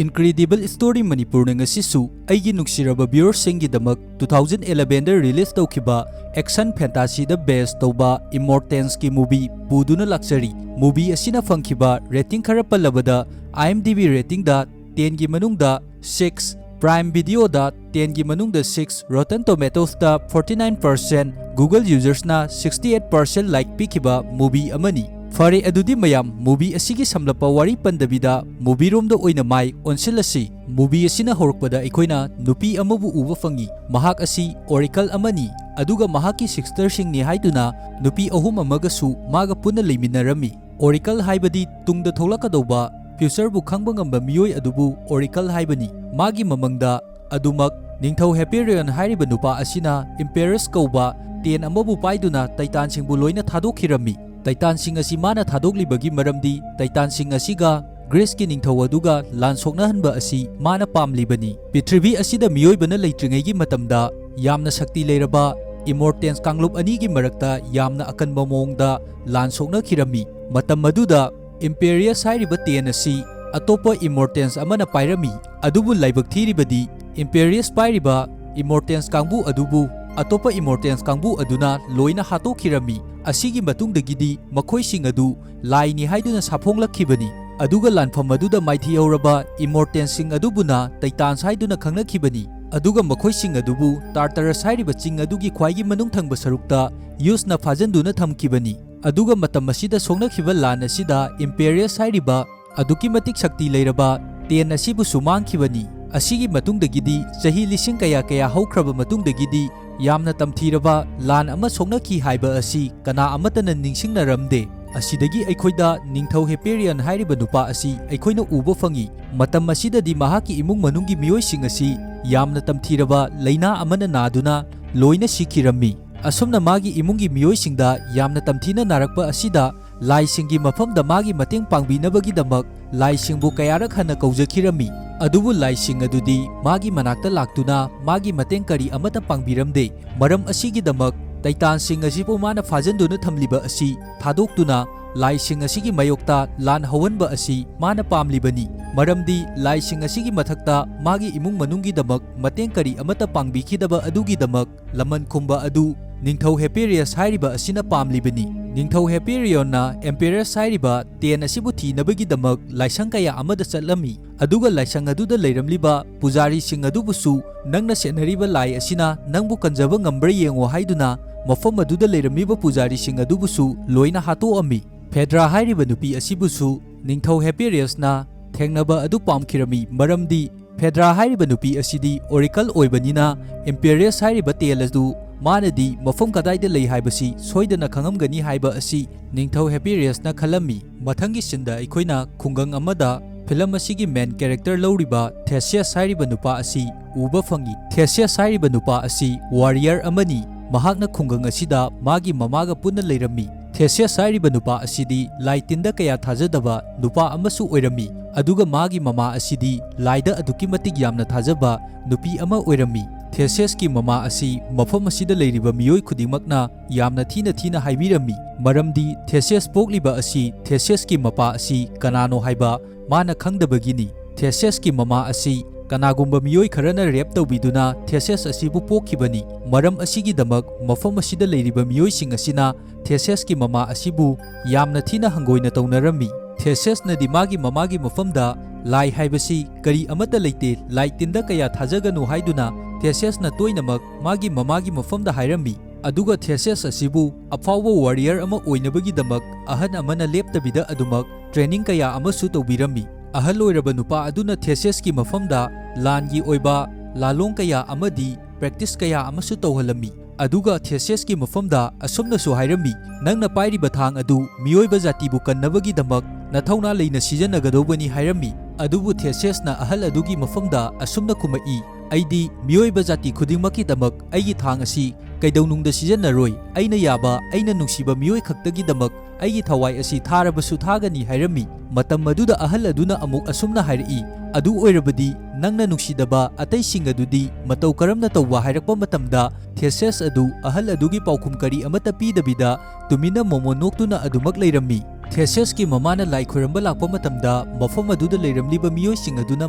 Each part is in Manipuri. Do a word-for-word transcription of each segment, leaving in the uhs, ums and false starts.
Incredible Story ꯃꯅꯤꯄꯨꯔꯅ ꯉꯁꯤꯁꯨ ꯑꯩꯒꯤ ꯅꯨꯡꯁꯤꯔꯕ viewersꯁꯤꯡꯒꯤꯗꯃꯛ two thousand elevenꯗ release ꯇꯧꯈꯤꯕ action fantasyꯗ base ꯇꯧꯕ Immortalsꯀꯤ movie ꯄꯨꯗꯨꯅ ꯂꯥꯛꯆꯔꯤ꯫ Movie ꯑꯁꯤꯅ ꯐꯪꯈꯤꯕ rating ꯈꯔ ꯄꯜꯂꯕꯗ, IMDb ratingꯗ tenꯒꯤ ꯃꯅꯨꯡꯗ six, Prime Videoꯗ tenꯒꯤ ꯃꯅꯨꯡꯗ six, Rotten Tomatoesꯇ forty nine percent, Google usersꯅ sixty eight percent like ꯄꯤꯈꯤꯕ movie ꯑꯃꯅꯤ꯫ ꯐꯔꯦ, ꯑꯗꯨꯗꯤ ꯃꯌꯥꯝ, movie ꯑꯁꯤꯒꯤ ꯁꯝꯂꯞꯄ ꯋꯥꯔꯤ ꯄꯟꯗꯕꯤꯗ movie ꯔꯣꯝꯗ ꯑꯣꯏꯅ ꯃꯥꯏ ꯑꯣꯟꯁꯤꯜꯂꯁꯤ꯫ Movie ꯑꯁꯤꯅ ꯍꯧꯔꯛꯄꯗ ꯑꯩꯈꯣꯏꯅ ꯅꯨꯄꯤ ꯑꯃꯕꯨ ꯎꯕ ꯐꯪꯏ꯫ ꯃꯍꯥꯛ ꯑꯁꯤ Oracle ꯑꯃꯅꯤ, ꯑꯗꯨꯒ ꯃꯍꯥꯛꯀꯤ sisterꯁꯤꯡꯅꯤ ꯍꯥꯏꯗꯨꯅ ꯅꯨꯄꯤ ꯑꯍꯨꯝ ꯑꯃꯒꯁꯨ ꯃꯥꯒ ꯄꯨꯟꯅ ꯂꯩꯃꯤꯟꯅꯔꯝꯃꯤ꯫ Oracle ꯍꯥꯏꯕꯗꯤ ꯇꯨꯡꯗ ꯊꯣꯛꯂꯛꯀꯗꯧꯕ futureꯕꯨ ꯈꯪꯕ ꯉꯝꯕ ꯃꯤꯑꯣꯏ ꯑꯗꯨꯕꯨ Oracle ꯍꯥꯏꯕꯅꯤ꯫ ꯃꯥꯒꯤ ꯃꯃꯪꯗ ꯑꯗꯨꯃꯛ ꯅꯤꯡꯊꯧ Hyperion ꯍꯥꯏꯔꯤꯕ ꯅꯨꯄꯥ ꯑꯁꯤꯅ Imperius ꯀꯧꯕ ten ꯑꯃꯕꯨ ꯄꯥꯏꯗꯨꯅ Titanꯁꯤꯡꯕꯨ ꯂꯣꯏꯅ ꯊꯥꯗꯣꯛꯈꯤꯔꯝꯃꯤ꯫ Titanꯁꯤꯡ ꯑꯁꯤ ꯃꯥꯅ ꯊꯥꯗꯣꯛꯂꯤꯕꯒꯤ ꯃꯔꯝꯗꯤ Titanꯁꯤꯡ ꯑꯁꯤꯒ Greeceꯀꯤ ꯅꯤꯡꯊꯧ ꯑꯗꯨꯒ ꯂꯥꯟ ꯁꯣꯛꯅꯍꯟꯕ ꯑꯁꯤ ꯃꯥꯅ ꯄꯥꯝꯂꯤꯕꯅꯤ꯫ ꯄ꯭ꯔꯤꯊꯤꯕꯤ ꯑꯁꯤꯗ ꯃꯤꯑꯣꯏꯕꯅ ꯂꯩꯇ꯭ꯔꯤꯉꯩꯒꯤ ꯃꯇꯝꯗ ꯌꯥꯝꯅ ꯁꯛꯇꯤ ꯂꯩꯔꯕ Immortals ꯀꯥꯡꯂꯨꯞ ꯑꯅꯤꯒꯤ ꯃꯔꯛꯇ ꯌꯥꯝꯅ ꯑꯀꯟꯕ ꯃꯑꯣꯡꯗ ꯂꯥꯟ ꯁꯣꯛꯅꯈꯤꯔꯝꯃꯤ꯫ ꯃꯇꯝ ꯑꯗꯨꯗ Imperius ꯍꯥꯏꯔꯤꯕ ten ꯑꯁꯤ ꯑꯇꯣꯞꯄ Immortals ꯑꯃꯅ ꯄꯥꯏꯔꯝꯃꯤ, ꯑꯗꯨꯕꯨ ꯂꯥꯏꯕꯛ ꯊꯤꯔꯤꯕꯗꯤ Imperius ꯄꯥꯏꯔꯤꯕ Immortals ꯀꯥꯡꯕꯨ ꯑꯗꯨꯕꯨ ꯑꯇꯣꯞꯄ Immortals ꯀꯥꯡꯕꯨ ꯑꯗꯨꯅ ꯂꯣꯏꯅ ꯍꯥꯠꯇꯣꯛꯈꯤꯔꯝꯃꯤ꯫ ꯑꯁꯤꯒꯤ ꯃꯇꯨꯡꯗꯒꯤꯗꯤ ꯃꯈꯣꯏꯁꯤꯡ ꯑꯗꯨ ꯂꯥꯏꯅꯤ ꯍꯥꯏꯗꯨꯅ ꯁꯥꯐꯣꯡꯂꯛꯈꯤꯕꯅꯤ꯫ ꯑꯗꯨꯒ ꯂꯥꯟꯐꯝ ꯑꯗꯨꯗ ꯃꯥꯏꯊꯤꯍꯧꯔꯕ Immortalsꯁꯤꯡ ꯑꯗꯨꯕꯨꯅ Titans ꯍꯥꯏꯗꯨꯅ ꯈꯪꯅꯈꯤꯕꯅꯤ꯫ ꯑꯗꯨꯒ ꯃꯈꯣꯏꯁꯤꯡ ꯑꯗꯨꯕꯨ Tartarus ꯍꯥꯏꯔꯤꯕ ꯆꯤꯡ ꯑꯗꯨꯒꯤ ꯈ꯭ꯋꯥꯏꯒꯤ ꯃꯅꯨꯡ ꯊꯪꯕ ꯁꯔꯨꯛꯇ Zeusꯅ ꯐꯥꯖꯤꯟꯗꯨꯅ ꯊꯝꯈꯤꯕꯅꯤ꯫ ꯑꯗꯨꯒ ꯃꯇꯝ ꯑꯁꯤꯗ ꯁꯣꯛꯅꯈꯤꯕ ꯂꯥꯟ ꯑꯁꯤꯗ Imperius ꯍꯥꯏꯔꯤꯕ ꯑꯗꯨꯛꯀꯤ ꯃꯇꯤꯛ ꯁꯛꯇꯤ ꯂꯩꯔꯕ ten ꯑꯁꯤꯕꯨꯁꯨ ꯃꯥꯡꯈꯤꯕꯅꯤ꯫ ꯑꯁꯤꯒꯤ ꯃꯇꯨꯡꯗꯒꯤꯗꯤ ꯆꯍꯤ ꯂꯤꯁꯤꯡ ꯀꯌꯥ ꯀꯌꯥ ꯍꯧꯈ꯭ꯔꯕ ꯃꯇꯨꯡꯗꯒꯤꯗꯤ ꯌꯥꯝꯅ ꯇꯝꯊꯤꯔꯕ ꯂꯥꯟ ꯑꯃ ꯁꯣꯛꯅꯈꯤ ꯍꯥꯏꯕ ꯑꯁꯤ ꯀꯅꯥ ꯑꯃꯠꯇꯅ ꯅꯤꯡꯁꯤꯡꯅꯔꯝꯗꯦ꯫ ꯑꯁꯤꯗꯒꯤ ꯑꯩꯈꯣꯏꯗ ꯅꯤꯡꯊꯧ Hyperion ꯍꯥꯏꯔꯤꯕ ꯅꯨꯄꯥ ꯑꯁꯤ ꯑꯩꯈꯣꯏꯅ ꯎꯕ ꯐꯪꯏ꯫ ꯃꯇꯝ ꯑꯁꯤꯗꯗꯤ ꯃꯍꯥꯛꯀꯤ ꯏꯃꯨꯡ ꯃꯅꯨꯡꯒꯤ ꯃꯤꯑꯣꯏꯁꯤꯡ ꯑꯁꯤ ꯌꯥꯝꯅ ꯇꯝꯊꯤꯔꯕ ꯂꯥꯏꯅꯥ ꯑꯃꯅ ꯅꯥꯗꯨꯅ ꯂꯣꯏꯅ ꯁꯤꯈꯤꯔꯝꯃꯤ꯫ ꯑꯁꯨꯝꯅ ꯃꯥꯒꯤ ꯏꯃꯨꯡꯒꯤ ꯃꯤꯑꯣꯏꯁꯤꯡꯗ ꯌꯥꯝꯅ ꯇꯝꯊꯤꯅ ꯅꯥꯔꯛꯄ ꯑꯁꯤꯗ ꯂꯥꯏꯁꯤꯡꯒꯤ ꯃꯐꯝꯗ ꯃꯥꯒꯤ ꯃꯇꯦꯡ ꯄꯥꯡꯕꯤꯅꯕꯒꯤꯗꯃꯛ ꯂꯥꯏꯁꯤꯡꯕꯨ ꯀꯌꯥꯔꯛ ꯍꯟꯅ ꯀꯧꯖꯈꯤꯔꯝꯃꯤ꯫ ꯑꯗꯨꯕꯨ ꯂꯥꯏꯁꯤꯡ ꯑꯗꯨꯗꯤ ꯃꯥꯒꯤ ꯃꯅꯥꯛꯇ ꯂꯥꯛꯇꯨꯅ ꯃꯥꯒꯤ ꯃꯇꯦꯡ ꯀꯔꯤ ꯑꯃꯠꯇ ꯄꯥꯡꯕꯤꯔꯝꯗꯦ꯫ ꯃꯔꯝ ꯑꯁꯤꯒꯤꯗꯃꯛ Titanꯁꯤꯡ ꯑꯁꯤꯕꯨ ꯃꯥꯅ ꯐꯥꯖꯤꯟꯗꯨꯅ ꯊꯝꯂꯤꯕ ꯑꯁꯤ ꯊꯥꯗꯣꯛꯇꯨꯅ ꯂꯥꯏꯁꯤꯡ ꯑꯁꯤꯒꯤ ꯃꯥꯌꯣꯛꯇ ꯂꯥꯟ ꯍꯧꯍꯟꯕ ꯑꯁꯤ ꯃꯥꯅ ꯄꯥꯝꯂꯤꯕꯅꯤ꯫ ꯃꯔꯝꯗꯤ ꯂꯥꯏꯁꯤꯡ ꯑꯁꯤꯒꯤ ꯃꯊꯛꯇ ꯃꯥꯒꯤ ꯏꯃꯨꯡ ꯃꯅꯨꯡꯒꯤꯗꯃꯛ ꯃꯇꯦꯡ ꯀꯔꯤ ꯑꯃꯠꯇ ꯄꯥꯡꯕꯤꯈꯤꯗꯕ ꯑꯗꯨꯒꯤꯗꯃꯛ ꯂꯃꯟ ꯈꯨꯝꯕ ꯑꯗꯨ ꯅꯤꯡꯊꯧ ꯍꯦꯄꯦꯔꯤꯌꯁ ꯍꯥꯏꯔꯤꯕ ꯑꯁꯤꯅ ꯄꯥꯝꯂꯤꯕꯅꯤ꯫ ꯅꯤꯡꯊꯧ ꯍꯦꯄꯦꯔꯤꯌꯣꯟꯅ ꯑꯦꯝꯄꯦꯔꯁ ꯍꯥꯏꯔꯤꯕ ꯇꯦꯟ ꯑꯁꯤꯕꯨ ꯊꯤꯅꯕꯒꯤꯗꯃꯛ ꯂꯥꯏꯁꯪ ꯀꯌꯥ ꯑꯃꯗ ꯆꯠꯂꯝꯃꯤ, ꯑꯗꯨꯒ ꯂꯥꯏꯁꯪ ꯑꯗꯨꯗ ꯂꯩꯔꯝꯂꯤꯕ ꯄꯨꯖꯥꯔꯤꯁꯤꯡ ꯑꯗꯨꯕꯨꯁꯨ, "ꯅꯪꯅ ꯁꯦꯟꯅꯔꯤꯕ ꯂꯥꯏ ꯑꯁꯤꯅ ꯅꯪꯕꯨ ꯀꯟꯖꯕ ꯉꯝꯕ꯭ꯔꯥ ꯌꯦꯡꯉꯣ" ꯍꯥꯏꯗꯨꯅ ꯃꯐꯝ ꯑꯗꯨꯗ ꯂꯩꯔꯝꯂꯤꯕ ꯄꯨꯖꯥꯔꯤꯁꯤꯡ ꯑꯗꯨꯕꯨꯁꯨ ꯂꯣꯏꯅ ꯍꯥꯠꯇꯣꯛꯑꯝꯃꯤ꯫ ꯐꯦꯗ꯭ꯔꯥ ꯍꯥꯏꯔꯤꯕ ꯅꯨꯄꯤ ꯑꯁꯤꯕꯨꯁꯨ ꯅꯤꯡꯊꯧ ꯍꯦꯄꯦꯔꯤꯌꯁꯅ ꯊꯦꯡꯅꯕ ꯑꯗꯨ ꯄꯥꯝꯈꯤꯔꯝꯃꯤ, ꯃꯔꯝꯗꯤ ꯐꯦꯗ꯭ꯔꯥ ꯍꯥꯏꯔꯤꯕ ꯅꯨꯄꯤ ꯑꯁꯤꯗꯤ ꯑꯣꯔꯦꯀꯜ ꯑꯣꯏꯕꯅꯤꯅ ꯑꯦꯝꯄꯦꯔꯤꯌꯁ ꯍꯥꯏꯔꯤꯕ ꯇꯦꯜ ꯑꯗꯨ ꯃꯥꯅꯗꯤ ꯃꯐꯝ ꯀꯗꯥꯏꯗ ꯂꯩ ꯍꯥꯏꯕꯁꯤ ꯁꯣꯏꯗꯅ ꯈꯪꯉꯝꯒꯅꯤ ꯍꯥꯏꯕ ꯑꯁꯤ ꯅꯤꯡꯊꯧ ꯍꯦꯄꯦꯔꯤꯌꯁꯅ ꯈꯜꯂꯝꯃꯤ꯫ ꯃꯊꯪꯒꯤ ꯁꯤꯟꯗ ꯑꯩꯈꯣꯏꯅ ꯈꯨꯡꯒꯪ ꯑꯃꯗ ꯐꯤꯂꯝ ꯑꯁꯤꯒꯤ ꯃꯦꯟ ꯀꯦꯔꯦꯛꯇꯔ ꯂꯧꯔꯤꯕ ꯊꯦꯁꯤꯌꯁ ꯍꯥꯏꯔꯤꯕ ꯅꯨꯄꯥ ꯑꯁꯤ ꯎꯕ ꯐꯪꯏ꯫ ꯊꯦꯁꯤꯌꯁ ꯍꯥꯏꯔꯤꯕ ꯅꯨꯄꯥ ꯑꯁꯤ ꯋꯥꯔꯤꯌꯔ ꯑꯃꯅꯤ꯫ ꯃꯍꯥꯛꯅ ꯈꯨꯡꯒꯪ ꯑꯁꯤꯗ ꯃꯥꯒꯤ ꯃꯃꯥꯒ ꯄꯨꯟꯅ ꯂꯩꯔꯝꯃꯤ꯫ ꯊꯦꯁꯤꯌꯁ ꯍꯥꯏꯔꯤꯕ ꯅꯨꯄꯥ ꯑꯁꯤꯗꯤ ꯂꯥꯏ ꯇꯤꯟꯗ ꯀꯌꯥ ꯊꯥꯖꯗꯕ ꯅꯨꯄꯥ ꯑꯃꯁꯨ ꯑꯣꯏꯔꯝꯃꯤ, ꯑꯗꯨꯒ ꯃꯥꯒꯤ ꯃꯃꯥ ꯑꯁꯤꯗꯤ ꯂꯥꯏꯗ ꯑꯗꯨꯛꯀꯤ ꯃꯇꯤꯛ ꯌꯥꯝꯅ ꯊꯥꯖꯕ ꯅꯨꯄꯤ ꯑꯃ ꯑꯣꯏꯔꯝꯃꯤ꯫ ꯊꯦꯁꯤꯌꯁꯀꯤ ꯃꯃꯥ ꯑꯁꯤ ꯃꯐꯝ ꯑꯁꯤꯗ ꯂꯩꯔꯤꯕ ꯃꯤꯑꯣꯏ ꯈꯨꯗꯤꯡꯃꯛꯅ ꯌꯥꯝꯅ ꯊꯤꯅ ꯊꯤꯅ ꯍꯥꯏꯕꯤꯔꯝꯃꯤ, ꯃꯔꯝꯗꯤ ꯊꯦꯁꯤꯌꯁ ꯄꯣꯛꯂꯤꯕ ꯑꯁꯤ ꯊꯦꯁꯤꯌꯁꯀꯤ ꯃꯄꯥ ꯑꯁꯤ ꯀꯅꯥꯅꯣ ꯍꯥꯏꯕ ꯃꯥꯅ ꯈꯪꯗꯕꯒꯤꯅꯤ꯫ ꯊꯦꯁꯤꯌꯁꯀꯤ ꯃꯃꯥ ꯑꯁꯤ ꯀꯅꯥꯒꯨꯝꯕ ꯃꯤꯑꯣꯏ ꯈꯔꯅ ꯔꯦꯞ ꯇꯧꯕꯤꯗꯨꯅ ꯊꯦꯁꯤꯌꯁ ꯑꯁꯤꯕꯨ ꯄꯣꯛꯈꯤꯕꯅꯤ꯫ ꯃꯔꯝ ꯑꯁꯤꯒꯤꯗꯃꯛ ꯃꯐꯝ ꯑꯁꯤꯗ ꯂꯩꯔꯤꯕ ꯃꯤꯑꯣꯏꯁꯤꯡ ꯑꯁꯤꯅ ꯊꯦꯁꯤꯌꯁꯀꯤ ꯃꯃꯥ ꯑꯁꯤꯕꯨ ꯌꯥꯝꯅ ꯊꯤꯅ ꯍꯪꯒꯣꯏꯅ ꯇꯧꯅꯔꯝꯃꯤ꯫ ꯊꯦꯁꯤꯌꯁꯅꯗꯤ ꯃꯥꯒꯤ ꯃꯃꯥꯒꯤ ꯃꯐꯝꯗ ꯂꯥꯏ ꯍꯥꯏꯕꯁꯤ ꯀꯔꯤ ꯑꯃꯠꯇ ꯂꯩꯇꯦ, ꯂꯥꯏ ꯇꯤꯟꯗ ꯀꯌꯥ ꯊꯥꯖꯒꯅꯨ ꯍꯥꯏꯗꯨꯅ ꯊꯦꯁꯤꯌꯁꯅ ꯇꯣꯏꯅꯃꯛ ꯃꯥꯒꯤ ꯃꯃꯥꯒꯤ ꯃꯐꯝꯗ ꯍꯥꯏꯔꯝꯃꯤ꯫ ꯑꯗꯨꯒ ꯊꯦꯁꯤꯌꯁ ꯑꯁꯤꯕꯨ ꯑꯐꯥꯎꯕ ꯋꯥꯔꯤꯌꯔ ꯑꯃ ꯑꯣꯏꯅꯕꯒꯤꯗꯃꯛ ꯑꯍꯟ ꯑꯃꯅ ꯂꯦꯞꯇꯕꯤꯗ ꯑꯗꯨꯃꯛ ꯇ꯭ꯔꯦꯅꯤꯡ ꯀꯌꯥ ꯑꯃꯁꯨ ꯇꯧꯕꯤꯔꯝꯃꯤ꯫ ꯑꯍꯜ ꯑꯣꯏꯔꯕ ꯅꯨꯄꯥ ꯑꯗꯨꯅ ꯊꯦꯁꯤꯌꯁꯀꯤ ꯃꯐꯝꯗ ꯂꯥꯟꯒꯤ ꯑꯣꯏꯕ ꯂꯥꯂꯣꯡ ꯀꯌꯥ ꯑꯃꯗꯤ ꯄ꯭ꯔꯦꯛꯇꯤꯁ ꯀꯌꯥ ꯑꯃꯁꯨ ꯇꯧꯍꯜꯂꯝꯃꯤ꯫ ꯑꯗꯨꯒ ꯊꯦꯁꯤꯌꯁꯀꯤ ꯃꯐꯝꯗ ꯑꯁꯨꯝꯅꯁꯨ ꯍꯥꯏꯔꯝꯃꯤ, "ꯅꯪꯅ ꯄꯥꯏꯔꯤꯕ ꯊꯥꯡ ꯑꯗꯨ ꯃꯤꯑꯣꯏꯕ ꯖꯥꯇꯤꯕꯨ ꯀꯟꯅꯕꯒꯤꯗꯃꯛ ꯅꯊꯧꯅꯥ ꯂꯩꯅ ꯁꯤꯖꯤꯟꯅꯒꯗꯧꯕꯅꯤ" ꯍꯥꯏꯔꯝꯃꯤ꯫ ꯑꯗꯨꯕꯨ ꯊꯦꯁꯤꯌꯁꯅ ꯑꯍꯜ ꯑꯗꯨꯒꯤ ꯃꯐꯝꯗ ꯑꯁꯨꯝꯅ ꯈꯨꯝꯃꯛꯏ, "ꯑꯩꯗꯤ ꯃꯤꯑꯣꯏꯕ ꯖꯥꯇꯤ ꯈꯨꯗꯤꯡꯃꯛꯀꯤꯗꯃꯛ ꯑꯩꯒꯤ ꯊꯥꯡ ꯑꯁꯤ ꯀꯩꯗꯧꯅꯨꯡꯗ ꯁꯤꯖꯤꯟꯅꯔꯣꯏ꯫ ꯑꯩꯅ ꯌꯥꯕ, ꯑꯩꯅ ꯅꯨꯡꯁꯤꯕ ꯃꯤꯑꯣꯏ ꯈꯛꯇꯒꯤꯗꯃꯛ ꯑꯩꯒꯤ ꯊꯋꯥꯏ ꯑꯁꯤ ꯊꯥꯔꯕꯁꯨ ꯊꯥꯒꯅꯤ" ꯍꯥꯏꯔꯝꯃꯤ꯫ ꯃꯇꯝ ꯑꯗꯨꯗ ꯑꯍꯜ ꯑꯗꯨꯅ ꯑꯃꯨꯛ ꯑꯁꯨꯝꯅ ꯍꯥꯏꯔꯛꯏ, "ꯑꯗꯨ ꯑꯣꯏꯔꯕꯗꯤ ꯅꯪꯅ ꯅꯨꯡꯁꯤꯗꯕ ꯑꯇꯩꯁꯤꯡ ꯑꯗꯨꯗꯤ ꯃꯇꯧ ꯀꯔꯝꯅ ꯇꯧꯕ?" ꯍꯥꯏꯔꯛꯄ ꯃꯇꯝꯗ, ꯊꯦꯁꯤꯌꯁ ꯑꯗꯨ ꯑꯍꯜ ꯑꯗꯨꯒꯤ ꯄꯥꯎꯈꯨꯝ ꯀꯔꯤ ꯑꯃꯠꯇ ꯄꯤꯗꯕꯤꯗ ꯇꯨꯃꯤꯟꯅ ꯃꯣꯃꯣꯟ ꯅꯣꯛꯇꯨꯅ ꯑꯗꯨꯃꯛ ꯂꯩꯔꯝꯃꯤ꯫ ꯊꯦꯁꯤꯌꯁꯀꯤ ꯃꯃꯥꯅ ꯂꯥꯏ ꯈꯣꯏꯔꯝꯕ ꯂꯥꯛꯄ ꯃꯇꯝꯗ, ꯃꯐꯝ ꯑꯗꯨꯗ ꯂꯩꯔꯝꯂꯤꯕ ꯃꯤꯑꯣꯏꯁꯤꯡ ꯑꯗꯨꯅ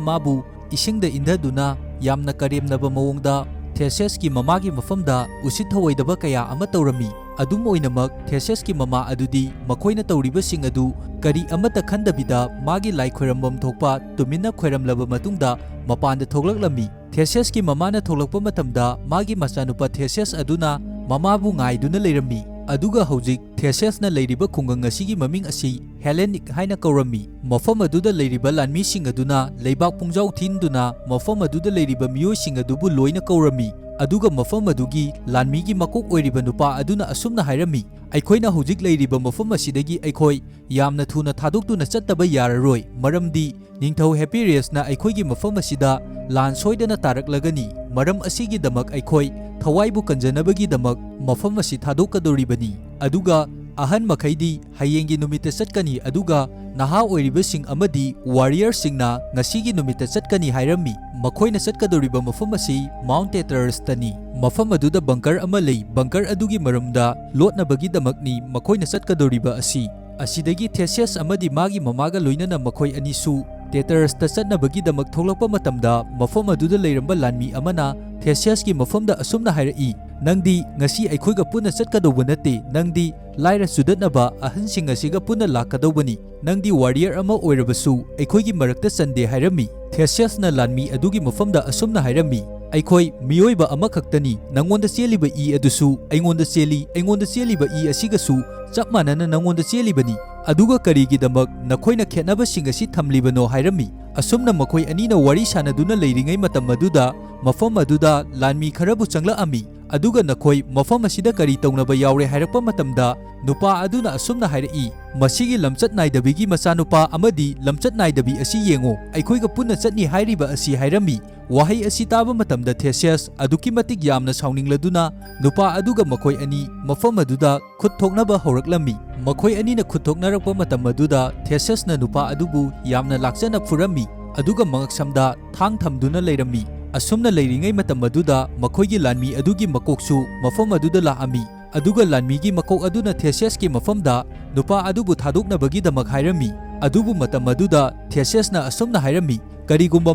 ꯃꯥꯕꯨ ꯏꯁꯤꯡꯗ ꯏꯟꯊꯗꯨꯅ ꯌꯥꯝꯅ ꯀꯔꯦꯝꯅꯕ ꯃꯑꯣꯡꯗ ꯊꯦꯁꯤꯌꯁꯀꯤ ꯃꯃꯥꯒꯤ ꯃꯐꯝꯗ ꯎꯁꯤꯠ ꯊꯑꯣꯏꯗꯕ ꯀꯌꯥ ꯑꯃ ꯇꯧꯔꯝꯃꯤ꯫ ꯑꯗꯨꯝ ꯑꯣꯏꯅꯃꯛ, ꯊꯦꯁꯤꯌꯁꯀꯤ ꯃꯃꯥ ꯑꯗꯨꯗꯤ ꯃꯈꯣꯏꯅ ꯇꯧꯔꯤꯕꯁꯤꯡ ꯑꯗꯨ ꯀꯔꯤ ꯑꯃꯠꯇ ꯈꯟꯗꯕꯤꯗ ꯃꯥꯒꯤ ꯂꯥꯏ ꯈꯣꯏꯔꯝꯐꯝ ꯊꯣꯛꯄ ꯇꯨꯃꯤꯟꯅ ꯈꯣꯏꯔꯝꯂꯕ ꯃꯇꯨꯡꯗ ꯃꯄꯥꯟꯗ ꯊꯣꯛꯂꯛꯂꯝꯃꯤ꯫ ꯊꯦꯁꯤꯌꯁꯀꯤ ꯃꯃꯥꯅ ꯊꯣꯛꯂꯛꯄ ꯃꯇꯝꯗ, ꯃꯥꯒꯤ ꯃꯆꯥꯅꯨꯄꯥ ꯊꯦꯁꯤꯌꯁ ꯑꯗꯨꯅ ꯃꯃꯥꯕꯨ ꯉꯥꯏꯗꯨꯅ ꯂꯩꯔꯝꯃꯤ꯫ ꯑꯗꯨꯒ ꯍꯧꯖꯤꯛ ꯊꯦꯁꯤꯌꯁꯅ ꯂꯩꯔꯤꯕ ꯈꯨꯡꯒꯪ ꯑꯁꯤꯒꯤ ꯃꯃꯤꯡ ꯑꯁꯤ ꯍꯦꯂꯦꯅꯤꯛ ꯍꯥꯏꯅ ꯀꯧꯔꯝꯃꯤ꯫ ꯃꯐꯝ ꯑꯗꯨꯗ ꯂꯩꯔꯤꯕ ꯂꯥꯟꯃꯤꯁꯤꯡ ꯑꯗꯨꯅ ꯂꯩꯕꯥꯛ ꯄꯨꯡꯖꯥꯎ ꯊꯤꯟꯗꯨꯅ ꯃꯐꯝ ꯑꯗꯨꯗ ꯂꯩꯔꯤꯕ ꯃꯤꯑꯣꯏꯁꯤꯡ ꯑꯗꯨꯕꯨ ꯂꯣꯏꯅ ꯀꯧꯔꯝꯃꯤ꯫ ꯑꯗꯨꯒ ꯃꯐꯝ ꯑꯗꯨꯒꯤ ꯂꯥꯟꯃꯤꯒꯤ ꯃꯀꯣꯛ ꯑꯣꯏꯔꯤꯕ ꯅꯨꯄꯥ ꯑꯗꯨꯅ ꯑꯁꯨꯝꯅ ꯍꯥꯏꯔꯝꯃꯤ, "ꯑꯩꯈꯣꯏꯅ ꯍꯧꯖꯤꯛ ꯂꯩꯔꯤꯕ ꯃꯐꯝ ꯑꯁꯤꯗꯒꯤ ꯑꯩꯈꯣꯏ ꯌꯥꯝꯅ ꯊꯨꯅ ꯊꯥꯗꯣꯛꯇꯨꯅ ꯆꯠꯇꯕ ꯌꯥꯔꯔꯣꯏ, ꯃꯔꯝꯗꯤ ꯅꯤꯡꯊꯧ ꯍꯦꯄꯤꯔꯤꯌꯁꯅ ꯑꯩꯈꯣꯏꯒꯤ ꯃꯐꯝ ꯑꯁꯤꯗ ꯂꯥꯟ ꯁꯣꯏꯗꯅ ꯇꯥꯔꯛꯂꯒꯅꯤ꯫ ꯃꯔꯝ ꯑꯁꯤꯒꯤꯗꯃꯛ ꯑꯩꯈꯣꯏ ꯊꯋꯥꯏꯕꯨ ꯀꯟꯖꯅꯕꯒꯤꯗꯃꯛ ꯃꯐꯝ ꯑꯁꯤ ꯊꯥꯗꯣꯛꯀꯗꯧꯔꯤꯕꯅꯤ꯫" ꯑꯗꯨꯒ ꯑꯍꯟ ꯃꯈꯩꯗꯤ ꯍꯌꯦꯡꯒꯤ ꯅꯨꯃꯤꯠꯇ ꯆꯠꯀꯅꯤ, ꯑꯗꯨꯒ ꯅꯍꯥ ꯑꯣꯏꯔꯤꯕꯁꯤꯡ ꯑꯃꯗꯤ ꯋꯥꯔꯤꯌꯔꯁꯤꯡꯅ ꯉꯁꯤꯒꯤ ꯅꯨꯃꯤꯠꯇ ꯆꯠꯀꯅꯤ ꯍꯥꯏꯔꯝꯃꯤ꯫ ꯃꯈꯣꯏꯅ ꯆꯠꯀꯗꯧꯔꯤꯕ ꯃꯐꯝ ꯑꯁꯤ ꯃꯥꯎꯟꯠ ꯇꯦꯇꯔꯁꯇꯅꯤ꯫ ꯃꯐꯝ ꯑꯗꯨꯗ ꯕꯪꯀꯔ ꯑꯃ ꯂꯩ꯫ ꯕꯪꯀꯔ ꯑꯗꯨꯒꯤ ꯃꯔꯨꯝꯗ ꯂꯣꯠꯅꯕꯒꯤꯗꯃꯛꯅꯤ ꯃꯈꯣꯏꯅ ꯆꯠꯀꯗꯧꯔꯤꯕ ꯑꯁꯤ꯫ ꯑꯁꯤꯗꯒꯤ ꯊꯦꯁꯤꯌꯁ ꯑꯃꯗꯤ ꯃꯥꯒꯤ ꯃꯃꯥꯒ ꯂꯣꯏꯅꯅ ꯃꯈꯣꯏ ꯑꯅꯤꯁꯨ ꯇꯦꯇꯔꯁꯇ ꯆꯠꯅꯕꯒꯤꯗꯃꯛ ꯊꯣꯛꯂꯛꯄ ꯃꯇꯝꯗ, ꯃꯐꯝ ꯑꯗꯨꯗ ꯂꯩꯔꯝꯕ ꯂꯥꯟꯃꯤ ꯑꯃꯅ ꯊꯦꯁꯤꯌꯁꯀꯤ ꯃꯐꯝꯗ ꯑꯁꯨꯝꯅ ꯍꯥꯏꯔꯛꯏ, "ꯅꯪꯗꯤ ꯉꯁꯤ ꯑꯩꯈꯣꯏꯒ ꯄꯨꯟꯅ ꯆꯠꯀꯗꯧꯕ ꯅꯠꯇꯦ꯫ ꯅꯪꯗꯤ ꯂꯥꯏꯔ ꯆꯨꯗꯠꯅꯕ ꯑꯍꯟꯁꯤꯡ ꯑꯁꯤꯒ ꯄꯨꯟꯅ ꯂꯥꯛꯀꯗꯧꯕꯅꯤ꯫ ꯅꯪꯗꯤ ꯋꯥꯔꯤꯌꯔ ꯑꯃ ꯑꯣꯏꯔꯕꯁꯨ ꯑꯩꯈꯣꯏꯒꯤ ꯃꯔꯛꯇ ꯆꯟꯗꯦ" ꯍꯥꯏꯔꯝꯃꯤ꯫ ꯊꯦꯁꯤꯌꯁꯅ ꯂꯥꯟꯃꯤ ꯑꯗꯨꯒꯤ ꯃꯐꯝꯗ ꯑꯁꯨꯝꯅ ꯍꯥꯏꯔꯝꯃꯤ, "ꯑꯩꯈꯣꯏ ꯃꯤꯑꯣꯏꯕ ꯑꯃꯈꯛꯇꯅꯤ꯫ ꯅꯉꯣꯟꯗ ꯆꯦꯜꯂꯤꯕ ꯏ ꯑꯗꯨꯁꯨ ꯑꯩꯉꯣꯟꯗ ꯆꯦꯜꯂꯤ, ꯑꯩꯉꯣꯟꯗ ꯆꯦꯜꯂꯤꯕ ꯏ ꯑꯁꯤꯒꯁꯨ ꯆꯞ ꯃꯥꯟꯅꯅ ꯅꯉꯣꯟꯗ ꯆꯦꯜꯂꯤꯕꯅꯤ꯫ ꯑꯗꯨꯒ ꯀꯔꯤꯒꯤꯗꯃꯛ ꯅꯈꯣꯏꯅ ꯈꯦꯠꯅꯕꯁꯤꯡ ꯑꯁꯤ ꯊꯝꯂꯤꯕꯅꯣ?" ꯍꯥꯏꯔꯝꯃꯤ꯫ ꯑꯁꯨꯝꯅ ꯃꯈꯣꯏ ꯑꯅꯤꯅ ꯋꯥꯔꯤ ꯁꯥꯟꯅꯗꯨꯅ ꯂꯩꯔꯤꯉꯩ ꯃꯇꯝ ꯑꯗꯨꯗ ꯃꯐꯝ ꯑꯗꯨꯗ ꯂꯥꯟꯃꯤ ꯈꯔꯕꯨ ꯆꯪꯂꯛꯑꯝꯃꯤ꯫ ꯑꯗꯨꯒ "ꯅꯈꯣꯏ ꯃꯐꯝ ꯑꯁꯤꯗ ꯀꯔꯤ ꯇꯧꯅꯕ ꯌꯥꯎꯔꯦ?" ꯍꯥꯏꯔꯛꯄ ꯃꯇꯝꯗ, ꯅꯨꯄꯥ ꯑꯗꯨꯅ ꯑꯁꯨꯝꯅ ꯍꯥꯏꯔꯛꯏ, "ꯃꯁꯤꯒꯤ ꯂꯝꯆꯠ ꯅꯥꯏꯗꯕꯤꯒꯤ ꯃꯆꯥꯅꯨꯄꯥ ꯑꯃꯗꯤ ꯂꯝꯆꯠ ꯅꯥꯏꯗꯕꯤ ꯑꯁꯤ ꯌꯦꯡꯉꯨ, ꯑꯩꯈꯣꯏꯒ ꯄꯨꯟꯅ ꯆꯠꯅꯤ ꯍꯥꯏꯔꯤꯕ ꯑꯁꯤ" ꯍꯥꯏꯔꯝꯃꯤ꯫ ꯋꯥꯍꯩ ꯑꯁꯤ ꯇꯥꯕ ꯃꯇꯝꯗ ꯊꯦꯁꯤꯌꯁ ꯑꯗꯨꯛꯀꯤ ꯃꯇꯤꯛ ꯌꯥꯝꯅ ꯁꯥꯎꯅꯤꯡꯂꯗꯨꯅ, ꯅꯨꯄꯥ ꯑꯗꯨꯒ ꯃꯈꯣꯏ ꯑꯅꯤ ꯃꯐꯝ ꯑꯗꯨꯗ ꯈꯨꯠ ꯊꯣꯛꯅꯕ ꯍꯧꯔꯛꯂꯝꯃꯤ꯫ ꯃꯈꯣꯏ ꯑꯅꯤꯅ ꯈꯨꯠ ꯊꯣꯛꯅꯔꯛꯄ ꯃꯇꯝ ꯑꯗꯨꯗ ꯊꯦꯁꯤꯌꯁꯅ ꯅꯨꯄꯥ ꯑꯗꯨꯕꯨ ꯌꯥꯝꯅ ꯂꯥꯛꯆꯅ ꯐꯨꯔꯝꯃꯤ꯫ ꯑꯗꯨꯒ ꯃꯉꯛꯁꯝꯗ ꯊꯥꯡ ꯊꯝꯗꯨꯅ ꯂꯩꯔꯝꯃꯤ꯫ ꯑꯁꯨꯝꯅ ꯂꯩꯔꯤꯉꯩ ꯃꯇꯝ ꯑꯗꯨꯗ ꯃꯈꯣꯏꯒꯤ ꯂꯥꯟꯃꯤ ꯑꯗꯨꯒꯤ ꯃꯀꯣꯛꯁꯨ ꯃꯐꯝ ꯑꯗꯨꯗ ꯂꯥꯛꯑꯝꯃꯤ꯫ ꯑꯗꯨꯒ ꯂꯥꯟꯃꯤꯒꯤ ꯃꯀꯣꯛ ꯑꯗꯨꯅ ꯊꯦꯁꯤꯌꯁꯀꯤ ꯃꯐꯝꯗ ꯅꯨꯄꯥ ꯑꯗꯨꯕꯨ ꯊꯥꯗꯣꯛꯅꯕꯒꯤꯗꯃꯛ ꯍꯥꯏꯔꯝꯃꯤ꯫ ꯑꯗꯨꯕꯨ ꯃꯇꯝ ꯑꯗꯨꯗ ꯊꯦꯁꯤꯌꯁꯅ ꯑꯁꯨꯝꯅ ꯍꯥꯏꯔꯝꯃꯤ, "ꯀꯔꯤꯒꯨꯝꯕ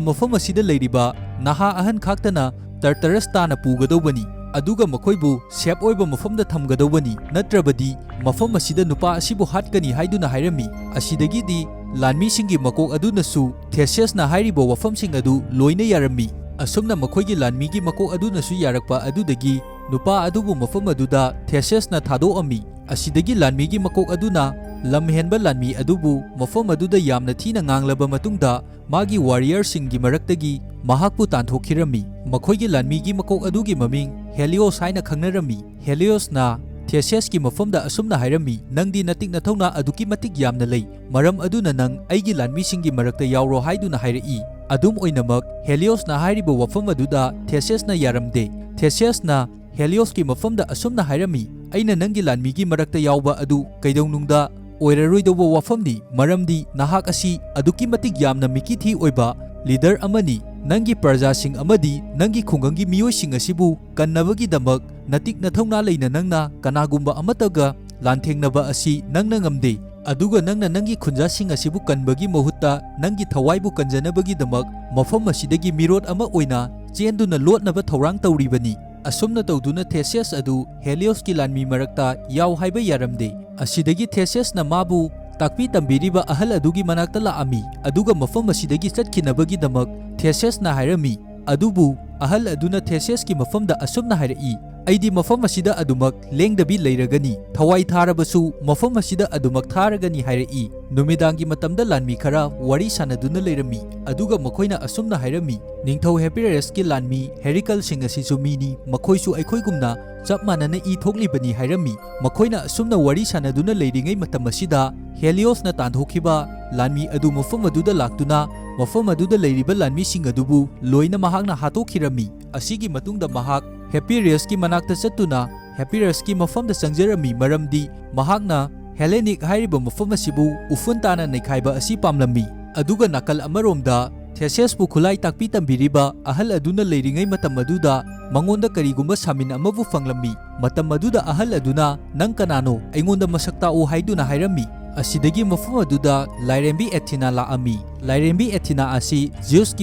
ꯃꯐꯝ ꯑꯁꯤꯗ ꯂꯩꯔꯤꯕ ꯅꯍꯥ ꯑꯍꯟ ꯈꯥꯛꯇꯅ ꯇꯔꯇꯔꯁ ꯇꯥꯅ ꯄꯨꯒꯗꯧꯕꯅꯤ, ꯑꯗꯨꯒ ꯃꯈꯣꯏꯕꯨ ꯁꯦꯐ ꯑꯣꯏꯕ ꯃꯐꯝꯗ ꯊꯝꯒꯗꯧꯕꯅꯤ, ꯅꯠꯇ꯭ꯔꯕꯗꯤ ꯃꯐꯝ ꯑꯁꯤꯗ ꯅꯨꯄꯥ ꯑꯁꯤꯕꯨ ꯍꯥꯠꯀꯅꯤ" ꯍꯥꯏꯗꯨꯅ ꯍꯥꯏꯔꯝꯃꯤ꯫ ꯑꯁꯤꯗꯒꯤꯗꯤ ꯂꯥꯟꯃꯤꯁꯤꯡꯒꯤ ꯃꯀꯣꯛ ꯑꯗꯨꯅꯁꯨ ꯊꯦꯁꯤꯌꯁꯅ ꯍꯥꯏꯔꯤꯕ ꯋꯥꯐꯝꯁꯤꯡ ꯑꯗꯨ ꯂꯣꯏꯅ ꯌꯥꯔꯝꯃꯤ꯫ ꯑꯁꯨꯝꯅ ꯃꯈꯣꯏꯒꯤ ꯂꯥꯟꯃꯤꯒꯤ ꯃꯀꯣꯛ ꯑꯗꯨꯅꯁꯨ ꯌꯥꯔꯛꯄ ꯑꯗꯨꯗꯒꯤ ꯅꯨꯄꯥ ꯑꯗꯨꯕꯨ ꯃꯐꯝ ꯑꯗꯨꯗ ꯊꯦꯁꯤꯌꯁꯅ ꯊꯥꯗꯣꯛꯑꯝꯃꯤ꯫ ꯑꯁꯤꯗꯒꯤ ꯂꯥꯟꯃꯤꯒꯤ ꯃꯀꯣꯛ ꯑꯗꯨꯅ ꯂꯝꯍꯦꯟꯕ ꯂꯥꯟꯃꯤ ꯑꯗꯨꯕꯨ ꯃꯐꯝ ꯑꯗꯨꯗ ꯌꯥꯝꯅ ꯊꯤꯅ ꯉꯥꯡꯂꯕ ꯃꯇꯨꯡꯗ, ꯃꯥꯒꯤ ꯋꯥꯔꯤꯌꯔꯁꯤꯡꯒꯤ ꯃꯔꯛꯇꯒꯤ ꯃꯍꯥꯛꯄꯨ ꯇꯥꯟꯊꯣꯛꯈꯤꯔꯝꯃꯤ꯫ ꯃꯈꯣꯏꯒꯤ ꯂꯥꯟꯃꯤꯒꯤ ꯃꯀꯣꯛ ꯑꯗꯨꯒꯤ ꯃꯃꯤꯡ ꯍꯦꯂꯤꯑꯣꯁ ꯍꯥꯏꯅ ꯈꯪꯅꯔꯝꯃꯤ꯫ ꯍꯦꯂꯤꯑꯣꯁꯅ ꯊꯦꯁꯤꯌꯁꯀꯤ ꯃꯐꯝꯗ ꯑꯁꯨꯝꯅ ꯍꯥꯏꯔꯝꯃꯤ, "ꯅꯪꯗꯤ ꯅꯇꯤꯛ ꯅꯊꯧꯅꯥ ꯑꯗꯨꯛꯀꯤ ꯃꯇꯤꯛ ꯌꯥꯝꯅ ꯂꯩ, ꯃꯔꯝ ꯑꯗꯨꯅ ꯅꯪ ꯑꯩꯒꯤ ꯂꯥꯟꯃꯤꯁꯤꯡꯒꯤ ꯃꯔꯛꯇ ꯌꯥꯎꯔꯣ" ꯍꯥꯏꯗꯨꯅ ꯍꯥꯏꯔꯛꯏ꯫ ꯑꯗꯨꯝ ꯑꯣꯏꯅꯃꯛ, ꯍꯦꯂꯤꯑꯣꯁꯅ ꯍꯥꯏꯔꯤꯕ ꯋꯥꯐꯝ ꯑꯗꯨꯗ ꯊꯦꯁꯤꯌꯁꯅ ꯌꯥꯔꯝꯗꯦ꯫ ꯊꯦꯁꯤꯌꯁꯅ ꯍꯦꯂꯤꯑꯣꯁꯀꯤ ꯃꯐꯝꯗ ꯑꯁꯨꯝꯅ ꯍꯥꯏꯔꯝꯃꯤ, "ꯑꯩꯅ ꯅꯪꯒꯤ ꯂꯥꯟꯃꯤꯒꯤ ꯃꯔꯛꯇ ꯌꯥꯎꯕ ꯑꯗꯨ ꯀꯩꯗꯧꯅꯨꯡꯗ ꯑꯣꯏꯔꯔꯣꯏꯗꯧꯕ ꯋꯥꯐꯝꯅꯤ, ꯃꯔꯝꯗꯤ ꯅꯍꯥꯛ ꯑꯁꯤ ꯑꯗꯨꯛꯀꯤ ꯃꯇꯤꯛ ꯌꯥꯝꯅ ꯃꯤꯀꯤꯊꯤ ꯑꯣꯏꯕ ꯂꯤꯗꯔ ꯑꯃꯅꯤ꯫ ꯅꯪꯒꯤ ꯄ꯭ꯔꯖꯥꯁꯤꯡ ꯑꯃꯗꯤ ꯅꯪꯒꯤ ꯈꯨꯡꯒꯪꯒꯤ ꯃꯤꯑꯣꯏꯁꯤꯡ ꯑꯁꯤꯕꯨ ꯀꯟꯅꯕꯒꯤꯗꯃꯛ ꯅꯇꯤꯛ ꯅꯊꯧꯅꯥ ꯂꯩꯅ ꯅꯪꯅ ꯀꯅꯥꯒꯨꯝꯕ ꯑꯃꯠꯇꯒ ꯂꯥꯟꯊꯦꯡꯅꯕ ꯑꯁꯤ ꯅꯪꯅ ꯉꯝꯗꯦ꯫ ꯑꯗꯨꯒ ꯅꯪꯅ ꯅꯪꯒꯤ ꯈꯨꯟꯖꯥꯁꯤꯡ ꯑꯁꯤꯕꯨ ꯀꯟꯕꯒꯤ ꯃꯍꯨꯠꯇ ꯅꯪꯒꯤ ꯊꯋꯥꯏꯕꯨ ꯀꯟꯖꯅꯕꯒꯤꯗꯃꯛ ꯃꯐꯝ ꯑꯁꯤꯗꯒꯤ ꯃꯤꯔꯣꯠ ꯑꯃ ꯑꯣꯏꯅ ꯆꯦꯟꯗꯨꯅ ꯂꯣꯠꯅꯕ ꯊꯧꯔꯥꯡ ꯇꯧꯔꯤꯕꯅꯤ"꯫ ꯑꯁꯨꯝꯅ ꯇꯧꯗꯨꯅ ꯊꯦꯁꯤꯌꯁ ꯑꯗꯨ ꯍꯦꯂꯤꯑꯣꯁꯀꯤ ꯂꯥꯟꯃꯤ ꯃꯔꯛꯇ ꯌꯥꯎ ꯍꯥꯏꯕ ꯌꯥꯔꯝꯗꯦ꯫ ꯑꯁꯤꯗꯒꯤ ꯊꯦꯁꯤꯌꯁꯅ ꯃꯥꯕꯨ ꯇꯥꯛꯄꯤ ꯇꯝꯕꯤꯔꯤꯕ ꯑꯍꯜ ꯑꯗꯨꯒꯤ ꯃꯅꯥꯛꯇ ꯂꯥꯛꯑꯝꯃꯤ, ꯑꯗꯨꯒ ꯃꯐꯝ ꯑꯁꯤꯗꯒꯤ ꯆꯠꯈꯤꯅꯕꯒꯤꯗꯃꯛ ꯊꯦꯁꯤꯌꯁꯅ ꯍꯥꯏꯔꯝꯃꯤ꯫ ꯑꯗꯨꯕꯨ ꯑꯍꯜ ꯑꯗꯨꯅ ꯊꯦꯁꯤꯌꯁꯀꯤ ꯃꯐꯝꯗ ꯑꯁꯨꯝꯅ ꯍꯥꯏꯔꯛꯏ, "ꯑꯩꯗꯤ ꯃꯐꯝ ꯑꯁꯤꯗ ꯑꯗꯨꯃꯛ ꯂꯦꯡꯗꯕꯤ ꯂꯩꯔꯒꯅꯤ, ꯊꯋꯥꯏ ꯊꯥꯔꯕꯁꯨ ꯃꯐꯝ ꯑꯁꯤꯗ ꯑꯗꯨꯃꯛ ꯊꯥꯔꯒꯅꯤ" ꯍꯥꯏꯔꯛꯏ꯫ ꯅꯨꯃꯤꯗꯥꯡꯒꯤ ꯃꯇꯝꯗ ꯂꯥꯟꯃꯤ ꯈꯔ ꯋꯥꯔꯤ ꯁꯥꯟꯅꯗꯨꯅ ꯂꯩꯔꯝꯃꯤ, ꯑꯗꯨꯒ ꯃꯈꯣꯏꯅ ꯑꯁꯨꯝꯅ ꯍꯥꯏꯔꯝꯃꯤ, "ꯅꯤꯡꯊꯧ ꯍꯦꯄꯤꯔꯁꯀꯤ ꯂꯥꯟꯃꯤ ꯍꯦꯔꯤꯀꯜꯁꯤꯡ ꯑꯁꯤꯁꯨ ꯃꯤꯅꯤ, ꯃꯈꯣꯏꯁꯨ ꯑꯩꯈꯣꯏꯒꯨꯝꯅ ꯆꯞ ꯃꯥꯟꯅꯅ ꯏ ꯊꯣꯛꯂꯤꯕꯅꯤ" ꯍꯥꯏꯔꯝꯃꯤ꯫ ꯃꯈꯣꯏꯅ ꯑꯁꯨꯝꯅ ꯋꯥꯔꯤ ꯁꯥꯟꯅꯗꯨꯅ ꯂꯩꯔꯤꯉꯩ ꯃꯇꯝ ꯑꯁꯤꯗ, ꯍꯦꯂꯤꯑꯣꯁꯅ ꯇꯥꯟꯊꯣꯛꯈꯤꯕ ꯂꯥꯟꯃꯤ ꯑꯗꯨ ꯃꯐꯝ ꯑꯗꯨꯗ ꯂꯥꯛꯇꯨꯅ ꯃꯐꯝ ꯑꯗꯨꯗ ꯂꯩꯔꯤꯕ ꯂꯥꯟꯃꯤꯁꯤꯡ ꯑꯗꯨꯕꯨ ꯂꯣꯏꯅ ꯃꯍꯥꯛꯅ ꯍꯥꯠꯇꯣꯛꯈꯤꯔꯝꯃꯤ꯫ ꯑꯁꯤꯒꯤ ꯃꯇꯨꯡꯗ ꯃꯍꯥꯛ ꯍꯦꯄꯤꯔꯁꯀꯤ ꯃꯅꯥꯛꯇ ꯆꯠꯇꯨꯅ ꯍꯦꯄꯤꯔꯁꯀꯤ ꯃꯐꯝꯗ ꯆꯪꯖꯔꯝꯃꯤ, ꯃꯔꯝꯗꯤ ꯃꯍꯥꯛꯅ ꯍꯦꯂꯦꯅꯤꯛ ꯍꯥꯏꯔꯤꯕ ꯃꯐꯝ ꯑꯁꯤꯕꯨ ꯎꯐꯨꯟ ꯇꯥꯅ ꯅꯩꯈꯥꯏꯕ ꯑꯁꯤ ꯄꯥꯝꯂꯝꯃꯤ꯫ ꯑꯗꯨꯒ ꯅꯥꯀꯜ ꯑꯃꯔꯣꯝꯗ ꯊꯦꯁꯦꯁꯄꯨ ꯈꯨꯠꯂꯥꯏ ꯇꯥꯛꯄꯤ ꯇꯝꯕꯤꯔꯤꯕ ꯑꯍꯜ ꯑꯗꯨꯅ ꯂꯩꯔꯤꯉꯩ ꯃꯇꯝ ꯑꯗꯨꯗ ꯃꯉꯣꯟꯗ ꯀꯔꯤꯒꯨꯝꯕ ꯁꯥꯃꯤꯟ ꯑꯃꯕꯨ ꯐꯪꯂꯝꯃꯤ꯫ ꯃꯇꯝ ꯑꯗꯨꯗ ꯑꯍꯜ ꯑꯗꯨꯅ, "ꯅꯪ ꯀꯅꯥꯅꯣ? ꯑꯩꯉꯣꯟꯗ ꯃꯁꯛ ꯇꯥꯛꯎ" ꯍꯥꯏꯗꯨꯅ ꯍꯥꯏꯔꯝꯃꯤ꯫ ꯑꯁꯤꯗꯒꯤ ꯃꯐꯝ ꯑꯗꯨꯗ ꯂꯥꯏꯔꯦꯝꯕꯤ ꯑꯦꯊꯤꯅꯥ ꯂꯥꯛꯑꯝꯃꯤ꯫ ꯂꯥꯏꯔꯦꯝꯕꯤ ꯑꯦꯊꯤꯅꯥ ꯑꯁꯤ ꯖꯤꯎꯁꯀꯤ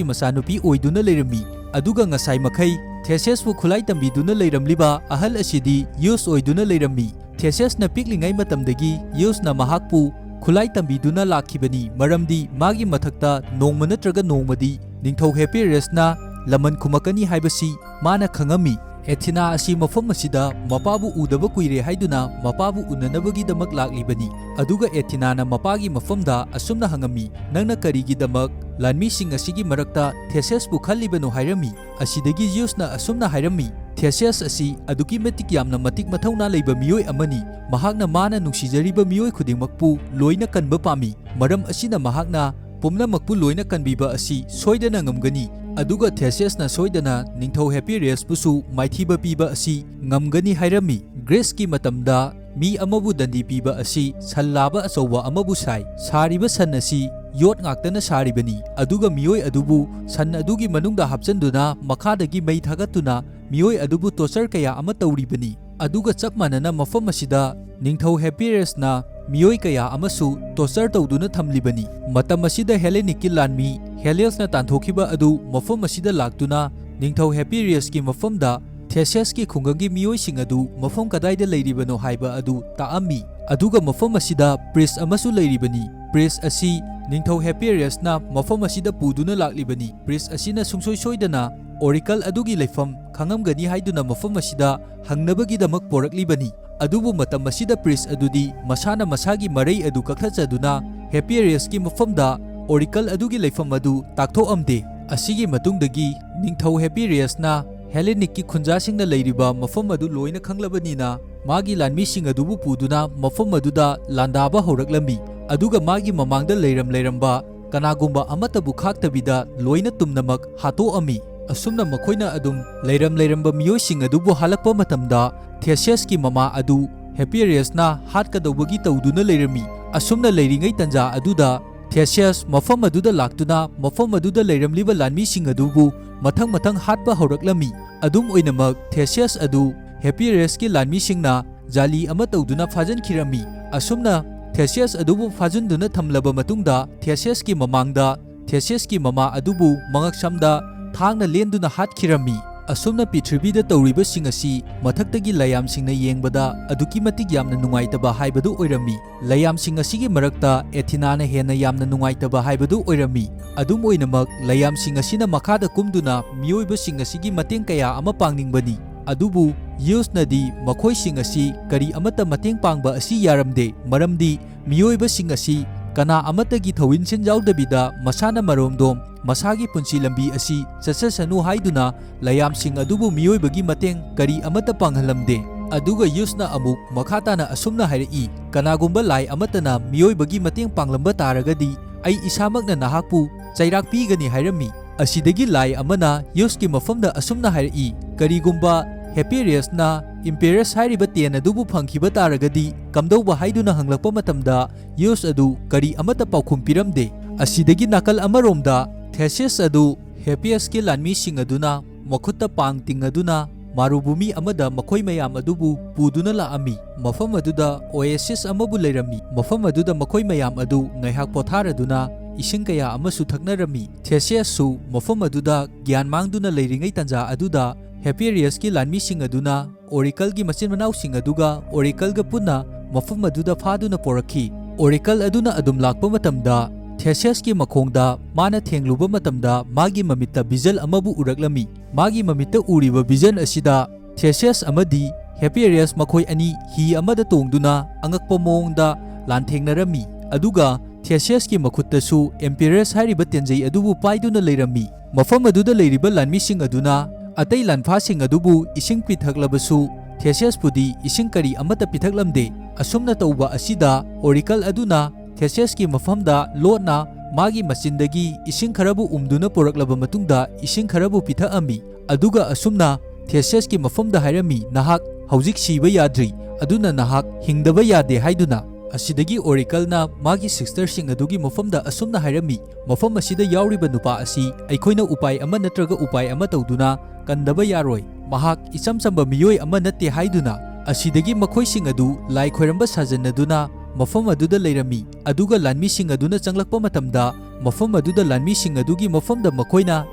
ꯃꯆꯥꯅꯨꯄꯤ ꯑꯣꯏꯗꯨꯅ ꯂꯩꯔꯝꯃꯤ꯫ ꯑꯗꯨꯒ ꯉꯁꯥꯏ ꯃꯈꯩ ꯊꯦꯁꯦꯁꯄꯨ ꯈꯨꯠꯂꯥꯏ ꯇꯝꯕꯤꯗꯨꯅ ꯂꯩꯔꯝꯂꯤꯕ ꯑꯍꯜ ꯑꯁꯤꯗꯤ ꯖꯤꯎꯁ ꯑꯣꯏꯗꯨꯅ ꯂꯩꯔꯝꯃꯤ꯫ ꯊꯦꯁꯦꯁꯅ ꯄꯤꯛꯂꯤꯉꯩ ꯃꯇꯝꯗꯒꯤ ꯖꯤꯎꯁꯅ ꯃꯍꯥꯛꯄꯨ ꯈꯨꯠꯂꯥꯏ ꯇꯝꯕꯤꯗꯨꯅ ꯂꯥꯛꯈꯤꯕꯅꯤ, ꯃꯔꯝꯗꯤ ꯃꯥꯒꯤ ꯃꯊꯛꯇ ꯅꯣꯡꯃ ꯅꯠꯇ꯭ꯔꯒ ꯅꯣꯡꯃꯗꯤ ꯅꯤꯡꯊꯧ ꯍꯦꯄꯤꯔꯦꯁꯅ ꯂꯃꯟ ꯈꯨꯝꯃꯛꯀꯅꯤ ꯍꯥꯏꯕꯁꯤ ꯃꯥꯅ ꯈꯪꯉꯝꯃꯤ꯫ ꯑꯦꯊꯤꯅꯥ ꯑꯁꯤ ꯃꯐꯝ ꯑꯁꯤꯗ ꯃꯄꯥꯕꯨ ꯎꯗꯕ ꯀꯨꯏꯔꯦ ꯍꯥꯏꯗꯨꯅ ꯃꯄꯥꯕꯨ ꯎꯅꯅꯕꯒꯤꯗꯃꯛ ꯂꯥꯛꯂꯤꯕꯅꯤ꯫ ꯑꯗꯨꯒ ꯑꯦꯊꯤꯅꯥꯅ ꯃꯄꯥꯒꯤ ꯃꯐꯝꯗ ꯑꯁꯨꯝꯅ ꯍꯪꯉꯝꯃꯤ, "ꯅꯪꯅ ꯀꯔꯤꯒꯤꯗꯃꯛ ꯂꯥꯟꯃꯤꯁꯤꯡ ꯑꯁꯤꯒꯤ ꯃꯔꯛꯇ ꯊꯦꯁꯦꯁꯄꯨ ꯈꯜꯂꯤꯕꯅꯣ?" ꯍꯥꯏꯔꯝꯃꯤ꯫ ꯑꯁꯤꯗꯒꯤ ꯖꯤꯎꯁꯅ ꯑꯁꯨꯝꯅ ꯍꯥꯏꯔꯝꯃꯤ, "ꯊꯦꯁꯦꯁ ꯑꯁꯤ ꯑꯗꯨꯛꯀꯤ ꯃꯇꯤꯛ ꯌꯥꯝꯅ ꯃꯇꯤꯛ ꯃꯊꯧꯅꯥ ꯂꯩꯕ ꯃꯤꯑꯣꯏ ꯑꯃꯅꯤ꯫ ꯃꯍꯥꯛꯅ ꯃꯥꯅ ꯅꯨꯡꯁꯤꯖꯔꯤꯕ ꯃꯤꯑꯣꯏ ꯈꯨꯗꯤꯡꯃꯛꯄꯨ ꯂꯣꯏꯅ ꯀꯟꯕ ꯄꯥꯝꯃꯤ꯫ ꯃꯔꯝ ꯑꯁꯤꯅ ꯃꯍꯥꯛꯅ ꯄꯨꯝꯅꯃꯛꯄꯨ ꯂꯣꯏꯅ ꯀꯟꯕꯤꯕ ꯑꯁꯤ ꯁꯣꯏꯗꯅ ꯉꯝꯒꯅꯤ꯫ ꯑꯗꯨꯒ ꯊꯦꯁꯦꯁꯅ ꯁꯣꯏꯗꯅ ꯅꯤꯡꯊꯧ ꯍꯦꯄꯤꯔꯦꯁꯄꯨꯁꯨ ꯃꯥꯏꯊꯤꯕ ꯄꯤꯕ ꯑꯁꯤ ꯉꯝꯒꯅꯤ" ꯍꯥꯏꯔꯝꯃꯤ꯫ ꯒ꯭ꯔꯤꯁꯀꯤ ꯃꯇꯝꯗ ꯃꯤ ꯑꯃꯕꯨ ꯗꯟꯗꯤ ꯄꯤꯕ ꯑꯁꯤ ꯁꯟ ꯂꯥꯕ ꯑꯆꯧꯕ ꯑꯃꯕꯨ ꯁꯥꯏ꯫ ꯁꯥꯔꯤꯕ ꯁꯟ ꯑꯁꯤ ꯌꯣꯠ ꯉꯥꯛꯇꯅ ꯁꯥꯔꯤꯕꯅꯤ, ꯑꯗꯨꯒ ꯃꯤꯑꯣꯏ ꯑꯗꯨꯕꯨ ꯁꯟ ꯑꯗꯨꯒꯤ ꯃꯅꯨꯡꯗ ꯍꯥꯞꯆꯤꯟꯗꯨꯅ ꯃꯈꯥꯗꯒꯤ ꯃꯩ ꯊꯥꯒꯠꯇꯨꯅ ꯃꯤꯑꯣꯏ ꯑꯗꯨꯕꯨ ꯇꯣꯔꯆꯔ ꯀꯌꯥ ꯑꯃ ꯇꯧꯔꯤꯕꯅꯤ꯫ ꯑꯗꯨꯒ ꯆꯞ ꯃꯥꯟꯅꯅ ꯃꯐꯝ ꯑꯁꯤꯗ ꯅꯤꯡꯊꯧ ꯍꯦꯄꯤꯔꯦꯁꯅ ꯃꯤꯑꯣꯏ ꯀꯌꯥ ꯑꯃꯁꯨ ꯇꯣꯔꯆꯔ ꯇꯧꯗꯨꯅ ꯊꯝꯂꯤꯕꯅꯤ꯫ ꯃꯇꯝ ꯑꯁꯤꯗ ꯍꯦꯂꯦꯅꯤꯛꯀꯤ ꯂꯥꯟꯃꯤ ꯍꯦꯂꯤꯌꯁꯅ ꯇꯥꯟꯊꯣꯛꯈꯤꯕ ꯑꯗꯨ ꯃꯐꯝ ꯑꯁꯤꯗ ꯂꯥꯛꯇꯨꯅ ꯅꯤꯡꯊꯧ ꯍꯦꯄꯤꯔꯦꯁꯀꯤ ꯃꯐꯝꯗ ꯊꯦꯁꯦꯁꯀꯤ ꯈꯨꯡꯒꯪꯒꯤ ꯃꯤꯑꯣꯏꯁꯤꯡ ꯑꯗꯨ ꯃꯐꯝ ꯀꯗꯥꯏꯗ ꯂꯩꯔꯤꯕꯅꯣ ꯍꯥꯏꯕ ꯑꯗꯨ ꯇꯥꯛꯑꯝꯃꯤ꯫ ꯑꯗꯨꯒ ꯃꯐꯝ ꯑꯁꯤꯗ ꯄ꯭ꯔꯤꯁ ꯑꯃꯁꯨ ꯂꯩꯔꯤꯕꯅꯤ꯫ ꯄ꯭ꯔꯤꯁ ꯑꯁꯤ ꯅꯤꯡꯊꯧ ꯍꯦꯄꯤꯔꯦꯁꯅ ꯃꯐꯝ ꯑꯁꯤꯗ ꯄꯨꯗꯨꯅ ꯂꯥꯛꯂꯤꯕꯅꯤ꯫ ꯄ꯭ꯔꯤꯁ ꯑꯁꯤꯅ ꯁꯨꯡꯁꯣꯏ ꯁꯣꯏꯗꯅ ꯑꯣꯔꯤꯀꯜ ꯑꯗꯨꯒꯤ ꯂꯩꯐꯝ ꯈꯪꯉꯝꯒꯅꯤ ꯍꯥꯏꯗꯨꯅ ꯃꯐꯝ ꯑꯁꯤꯗ ꯍꯪꯅꯕꯒꯤꯗꯃꯛ ꯄꯣꯔꯛꯂꯤꯕꯅꯤ꯫ ꯑꯗꯨꯕꯨ ꯃꯇꯝ ꯑꯁꯤꯗ ꯄ꯭ꯔꯤꯁ ꯑꯗꯨꯗꯤ ꯃꯁꯥꯅ ꯃꯁꯥꯒꯤ ꯃꯔꯩ ꯑꯗꯨ ꯀꯛꯊꯠꯆꯗꯨꯅ ꯍꯦꯄꯤꯔꯦꯁꯀꯤ ꯃꯐꯝꯗ ꯑꯣꯔꯤꯀꯜ ꯑꯗꯨꯒꯤ ꯂꯩꯐꯝ ꯑꯗꯨ ꯇꯥꯛꯊꯣꯛꯑꯝꯗꯦ꯫ ꯑꯁꯤꯒꯤ ꯃꯇꯨꯡꯗꯒꯤ ꯅꯤꯡꯊꯧ ꯍꯦꯄꯤꯔꯦꯁꯅ ꯍꯦꯂꯦꯅꯤꯛꯀꯤ ꯈꯨꯟꯖꯥꯁꯤꯡꯅ ꯂꯩꯔꯤꯕ ꯃꯐꯝ ꯑꯗꯨ ꯂꯣꯏꯅ ꯈꯪꯂꯕꯅꯤꯅ ꯃꯥꯒꯤ ꯂꯥꯟꯃꯤꯁꯤꯡ ꯑꯗꯨꯕꯨ ꯄꯨꯗꯨꯅ ꯃꯐꯝ ꯑꯗꯨꯗ ꯂꯥꯟꯗꯥꯕ ꯍꯧꯔꯛꯂꯝꯃꯤ꯫ ꯑꯗꯨꯒ ꯃꯥꯒꯤ ꯃꯃꯥꯡꯗ ꯂꯩꯔꯝ ꯂꯩꯔꯝꯕ ꯀꯅꯥꯒꯨꯝꯕ ꯑꯃꯠꯇꯕꯨ ꯈꯥꯛꯇꯕꯤꯗ ꯂꯣꯏꯅ ꯇꯨꯝꯅꯃꯛ ꯍꯥꯠꯇꯣꯛꯑꯝꯃꯤ꯫ ꯑꯁꯨꯝꯅ ꯃꯈꯣꯏꯅ ꯑꯗꯨꯝ ꯂꯩꯔꯝ ꯂꯩꯔꯝꯕ ꯃꯤꯑꯣꯏꯁꯤꯡ ꯑꯗꯨꯕꯨ ꯍꯥꯠꯂꯛꯄ ꯃꯇꯝꯗ ꯊꯦꯁꯦꯁꯀꯤ ꯃꯃꯥ ꯑꯗꯨ ꯍꯦꯄꯤꯔꯦꯁꯅ ꯍꯥꯠꯀꯗꯧꯕꯒꯤ ꯇꯧꯗꯨꯅ ꯂꯩꯔꯝꯃꯤ꯫ ꯑꯁꯨꯝꯅ ꯂꯩꯔꯤꯉꯩ ꯇꯟꯖꯥ ꯑꯗꯨꯗ ꯊꯦꯁꯤꯌꯁ ꯃꯐꯝ ꯑꯗꯨꯗ ꯂꯥꯛꯇꯨꯅ ꯃꯐꯝ ꯑꯗꯨꯗ ꯂꯩꯔꯝꯂꯤꯕ ꯂꯥꯟꯃꯤꯁꯤꯡ ꯑꯗꯨꯕꯨ ꯃꯊꯪ ꯃꯊꯪ ꯍꯥꯠꯄ ꯍꯧꯔꯛꯂꯝꯃꯤ꯫ ꯑꯗꯨꯝ ꯑꯣꯏꯅꯃꯛ, ꯊꯦꯁꯤꯌꯁ ꯑꯗꯨ ꯍꯦꯄꯤꯌꯔꯁꯀꯤ ꯂꯥꯟꯃꯤꯁꯤꯡꯅ ꯖꯥꯂꯤ ꯑꯃ ꯇꯧꯗꯨꯅ ꯐꯥꯖꯤꯟꯈꯤꯔꯝꯃꯤ꯫ ꯑꯁꯨꯝꯅ ꯊꯦꯁꯤꯌꯁ ꯑꯗꯨꯕꯨ ꯐꯥꯖꯤꯟꯗꯨꯅ ꯊꯝꯂꯕ ꯃꯇꯨꯡꯗ, ꯊꯦꯁꯤꯌꯁꯀꯤ ꯃꯃꯥꯡꯗ ꯊꯦꯁꯤꯌꯁꯀꯤ ꯃꯃꯥ ꯑꯗꯨꯕꯨ ꯃꯉꯛꯁꯝꯗ ꯊꯥꯡꯅ ꯂꯦꯟꯗꯨꯅ ꯍꯥꯠꯈꯤꯔꯝꯃꯤ꯫ ꯑꯁꯨꯝꯅ ꯄ꯭ꯔꯤꯊꯤꯕꯤꯗ ꯇꯧꯔꯤꯕꯁꯤꯡ ꯑꯁꯤ ꯃꯊꯛꯇꯒꯤ ꯂꯥꯏꯌꯥꯝꯁꯤꯡꯅ ꯌꯦꯡꯕꯗ ꯑꯗꯨꯛꯀꯤ ꯃꯇꯤꯛ ꯌꯥꯝꯅ ꯅꯨꯡꯉꯥꯏꯇꯕ ꯍꯥꯏꯕꯗꯨ ꯑꯣꯏꯔꯝꯃꯤ꯫ ꯂꯥꯏꯌꯥꯝꯁꯤꯡ ꯑꯁꯤꯒꯤ ꯃꯔꯛꯇ ꯑꯦꯊꯤꯅꯥꯅ ꯍꯦꯟꯅ ꯌꯥꯝꯅ ꯅꯨꯡꯉꯥꯏꯇꯕ ꯍꯥꯏꯕꯗꯨ ꯑꯣꯏꯔꯝꯃꯤ꯫ ꯑꯗꯨꯝ ꯑꯣꯏꯅꯃꯛ, ꯂꯥꯏꯌꯥꯝꯁꯤꯡ ꯑꯁꯤꯅ ꯃꯈꯥꯗ ꯀꯨꯝꯗꯨꯅ ꯃꯤꯑꯣꯏꯕꯁꯤꯡ ꯑꯁꯤꯒꯤ ꯃꯇꯦꯡ ꯀꯌꯥ ꯑꯃ ꯄꯥꯡꯅꯤꯡꯕꯅꯤ꯫ ꯑꯗꯨꯕꯨ ꯌꯨꯁꯅꯗꯤ ꯃꯈꯣꯏꯁꯤꯡ ꯑꯁꯤ ꯀꯔꯤ ꯑꯃꯠꯇ ꯃꯇꯦꯡ ꯄꯥꯡꯕ ꯑꯁꯤ ꯌꯥꯔꯝꯗꯦ, ꯃꯔꯝꯗꯤ ꯃꯤꯑꯣꯏꯕꯁꯤꯡ ꯑꯁꯤ ꯀꯅꯥ ꯑꯃꯠꯇꯒꯤ ꯊꯧꯏꯟꯁꯤꯟ ꯌꯥꯎꯗꯕꯤꯗ ꯃꯁꯥꯅ ꯃꯔꯣꯝꯗꯣꯝ ꯃꯁꯥꯒꯤ ꯄꯨꯟꯁꯤ ꯂꯝꯕꯤ ꯑꯁꯤ ꯆꯠꯆꯁꯅꯨ ꯍꯥꯏꯗꯨꯅ ꯂꯥꯏꯌꯥꯝꯁꯤꯡ ꯑꯗꯨꯕꯨ ꯃꯤꯑꯣꯏꯕꯒꯤ ꯃꯇꯦꯡ ꯀꯔꯤ ꯑꯃꯠꯇ ꯄꯥꯡꯍꯜꯂꯝꯗꯦ꯫ ꯑꯗꯨꯒ ꯌꯨꯁꯅ ꯑꯃꯨꯛ ꯃꯈꯥ ꯇꯥꯅ ꯑꯁꯨꯝꯅ ꯍꯥꯏꯔꯛꯏ, "ꯀꯅꯥꯒꯨꯝꯕ ꯂꯥꯏ ꯑꯃꯠꯇꯅ ꯃꯤꯑꯣꯏꯕꯒꯤ ꯃꯇꯦꯡ ꯄꯥꯡꯂꯝꯕ ꯇꯥꯔꯒꯗꯤ ꯑꯩ ꯏꯁꯥꯃꯛꯅ ꯅꯍꯥꯛꯄꯨ ꯆꯩꯔꯥꯛ ꯄꯤꯒꯅꯤ" ꯍꯥꯏꯔꯝꯃꯤ꯫ ꯑꯁꯤꯗꯒꯤ ꯂꯥꯏ ꯑꯃꯅ ꯌꯨꯁꯀꯤ ꯃꯐꯝꯗ ꯑꯁꯨꯝꯅ ꯍꯥꯏꯔꯛꯏ, "ꯀꯔꯤꯒꯨꯝꯕ ꯍꯦꯄꯤꯔꯤꯌꯁꯅ ꯏꯝꯄꯦꯔꯁ ꯍꯥꯏꯔꯤꯕ ꯇꯦꯟ ꯑꯗꯨꯕꯨ ꯐꯪꯈꯤꯕ ꯇꯥꯔꯒꯗꯤ ꯀꯝꯗꯧꯕ?" ꯍꯥꯏꯗꯨꯅ ꯍꯪꯂꯛꯄ ꯃꯇꯝꯗ, ꯌꯨꯁ ꯑꯗꯨ ꯀꯔꯤ ꯑꯃꯠꯇ ꯄꯥꯎꯈꯨꯝ ꯄꯤꯔꯝꯗꯦ꯫ ꯑꯁꯤꯗꯒꯤ ꯅꯥꯀꯜ ꯑꯃꯔꯣꯝꯗ, ꯊꯦꯁꯤꯌꯁ ꯑꯗꯨ ꯍꯦꯄꯤꯌꯁꯀꯤ ꯂꯥꯟꯃꯤꯁꯤꯡ ꯑꯗꯨꯅ ꯃꯈꯨꯠꯇ ꯄꯥꯡ ꯇꯤꯡꯉꯗꯨꯅ ꯃꯥꯔꯨꯚꯨꯃꯤ ꯑꯃꯗ ꯃꯈꯣꯏ ꯃꯌꯥꯝ ꯑꯗꯨꯕꯨ ꯄꯨꯗꯨꯅ ꯂꯥꯛꯑꯝꯃꯤ꯫ ꯃꯐꯝ ꯑꯗꯨꯗ ꯑꯣꯌꯦꯁꯤꯁ ꯑꯃꯕꯨ ꯂꯩꯔꯝꯃꯤ꯫ ꯃꯐꯝ ꯑꯗꯨꯗ ꯃꯈꯣꯏ ꯃꯌꯥꯝ ꯑꯗꯨ ꯉꯥꯏꯍꯥꯛ ꯄꯣꯊꯥꯔꯗꯨꯅ ꯏꯁꯤꯡ ꯀꯌꯥ ꯑꯃꯁꯨ ꯊꯛꯅꯔꯝꯃꯤ꯫ ꯊꯦꯁꯤꯌꯁꯁꯨ ꯃꯐꯝ ꯑꯗꯨꯗ ꯒ꯭ꯌꯥꯟ ꯃꯥꯡꯗꯨꯅ ꯂꯩꯔꯤꯉꯩ ꯇꯥꯟꯖꯥ ꯑꯗꯨꯗ, ꯍꯦꯄꯤꯔꯤꯌꯁꯀꯤ ꯂꯥꯟꯃꯤꯁꯤꯡ ꯑꯗꯨꯅ ꯑꯣꯔꯦꯀꯜꯒꯤ ꯃꯆꯤꯟ ꯃꯅꯥꯎꯁꯤꯡ ꯑꯗꯨꯒ ꯑꯣꯔꯦꯀꯜꯒ ꯄꯨꯟꯅ ꯃꯐꯝ ꯑꯗꯨꯗ ꯐꯥꯗꯨꯅ ꯄꯣꯔꯛꯈꯤ꯫ ꯑꯣꯔꯦꯀꯜ ꯑꯗꯨꯅ ꯑꯗꯨꯝ ꯂꯥꯛꯄ ꯃꯇꯝꯗ, ꯊꯦꯁꯤꯌꯁꯀꯤ ꯃꯈꯣꯡꯗ ꯃꯥꯅ ꯊꯦꯡꯂꯨꯕ ꯃꯇꯝꯗ, ꯃꯥꯒꯤ ꯃꯃꯤꯠꯇ ꯚꯤꯖꯟ ꯑꯃꯕꯨ ꯎꯔꯛꯂꯝꯃꯤ꯫ ꯃꯥꯒꯤ ꯃꯃꯤꯠꯇ ꯎꯔꯤꯕ ꯚꯤꯖꯟ ꯑꯁꯤꯗ, ꯊꯦꯁꯤꯌꯁ ꯑꯃꯗꯤ ꯍꯦꯄꯤꯔꯤꯌꯁ ꯃꯈꯣꯏ ꯑꯅꯤ ꯍꯤ ꯑꯃꯗ ꯇꯣꯡꯗꯨꯅ ꯑꯉꯛꯄ ꯃꯑꯣꯡꯗ ꯂꯥꯟꯊꯦꯡꯅꯔꯝꯃꯤ, ꯑꯗꯨꯒ ꯊꯦꯁꯤꯌꯁꯀꯤ ꯃꯈꯨꯠꯇꯁꯨ ꯏꯝꯄꯦꯔꯁ ꯍꯥꯏꯔꯤꯕ ꯇꯦꯟꯖꯩ ꯑꯗꯨꯕꯨ ꯄꯥꯏꯗꯨꯅ ꯂꯩꯔꯝꯃꯤ꯫ ꯃꯐꯝ ꯑꯗꯨꯗ ꯂꯩꯔꯤꯕ ꯂꯥꯟꯃꯤꯁꯤꯡ ꯑꯗꯨꯅ ꯑꯇꯩ ꯂꯥꯟꯐꯥꯁꯤꯡ ꯑꯗꯨꯕꯨ ꯏꯁꯤꯡ ꯄꯤꯊꯛꯂꯕꯁꯨ, ꯊꯦꯁꯤꯌꯁꯄꯨꯗꯤ ꯏꯁꯤꯡ ꯀꯔꯤ ꯑꯃꯠꯇ ꯄꯤꯊꯛꯂꯝꯗꯦ꯫ ꯑꯁꯨꯝꯅ ꯇꯧꯕ ꯑꯁꯤꯗ, ꯑꯣꯔꯦꯀꯜ ꯑꯗꯨꯅ ꯊꯦꯁꯤꯌꯁꯀꯤ ꯃꯐꯝꯗ ꯂꯣꯠꯅ ꯃꯥꯒꯤ ꯃꯆꯤꯟꯗꯒꯤ ꯏꯁꯤꯡ ꯈꯔꯕꯨ ꯎꯝꯗꯨꯅ ꯄꯨꯔꯛꯂꯕ ꯃꯇꯨꯡꯗ, ꯏꯁꯤꯡ ꯈꯔꯕꯨ ꯄꯤꯊꯛꯑꯝꯃꯤ꯫ ꯑꯗꯨꯒ ꯑꯁꯨꯝꯅ ꯊꯦꯁꯤꯌꯁꯀꯤ ꯃꯐꯝꯗ ꯍꯥꯏꯔꯝꯃꯤ, "ꯅꯍꯥꯛ ꯍꯧꯖꯤꯛ ꯁꯤꯕ ꯌꯥꯗ꯭ꯔꯤ, ꯑꯗꯨꯅ ꯅꯍꯥꯛ ꯍꯤꯡꯗꯕ ꯌꯥꯗꯦ" ꯍꯥꯏꯗꯨꯅ꯫ ꯑꯁꯤꯗꯒꯤ ꯑꯣꯔꯦꯀꯜꯅ ꯃꯥꯒꯤ ꯁꯤꯁꯇꯔꯁꯤꯡ ꯑꯗꯨꯒꯤ ꯃꯐꯝꯗ ꯑꯁꯨꯝꯅ ꯍꯥꯏꯔꯝꯃꯤ, "ꯃꯐꯝ ꯑꯁꯤꯗ ꯌꯥꯎꯔꯤꯕ ꯅꯨꯄꯥ ꯑꯁꯤ ꯑꯩꯈꯣꯏꯅ ꯎꯄꯥꯏ ꯑꯃ ꯅꯠꯇ꯭ꯔꯒ ꯎꯄꯥꯏ ꯑꯃ ꯇꯧꯗꯨꯅ ꯀꯟꯗꯕ ꯌꯥꯔꯣꯏ꯫ ꯃꯍꯥꯛ ꯏꯆꯝ ꯆꯝꯕ ꯃꯤꯑꯣꯏ ꯑꯃ ꯅꯠꯇꯦ" ꯍꯥꯏꯗꯨꯅ꯫ ꯑꯁꯤꯗꯒꯤ ꯃꯈꯣꯏꯁꯤꯡ ꯑꯗꯨ ꯂꯥꯏ ꯈꯣꯏꯔꯝꯕ ꯁꯥꯖꯟꯅꯗꯨꯅ ꯃꯐꯝ ꯑꯗꯨꯗ ꯂꯩꯔꯝꯃꯤ꯫ ꯑꯗꯨꯒ ꯂꯥꯟꯃꯤꯁꯤꯡ ꯑꯗꯨꯅ ꯆꯪꯂꯛꯄ ꯃꯇꯝꯗ, ꯃꯐꯝ ꯑꯗꯨꯗ ꯂꯥꯟꯃꯤꯁꯤꯡ ꯑꯗꯨꯒꯤ ꯃꯐꯝꯗ ꯃꯈꯣꯏꯅ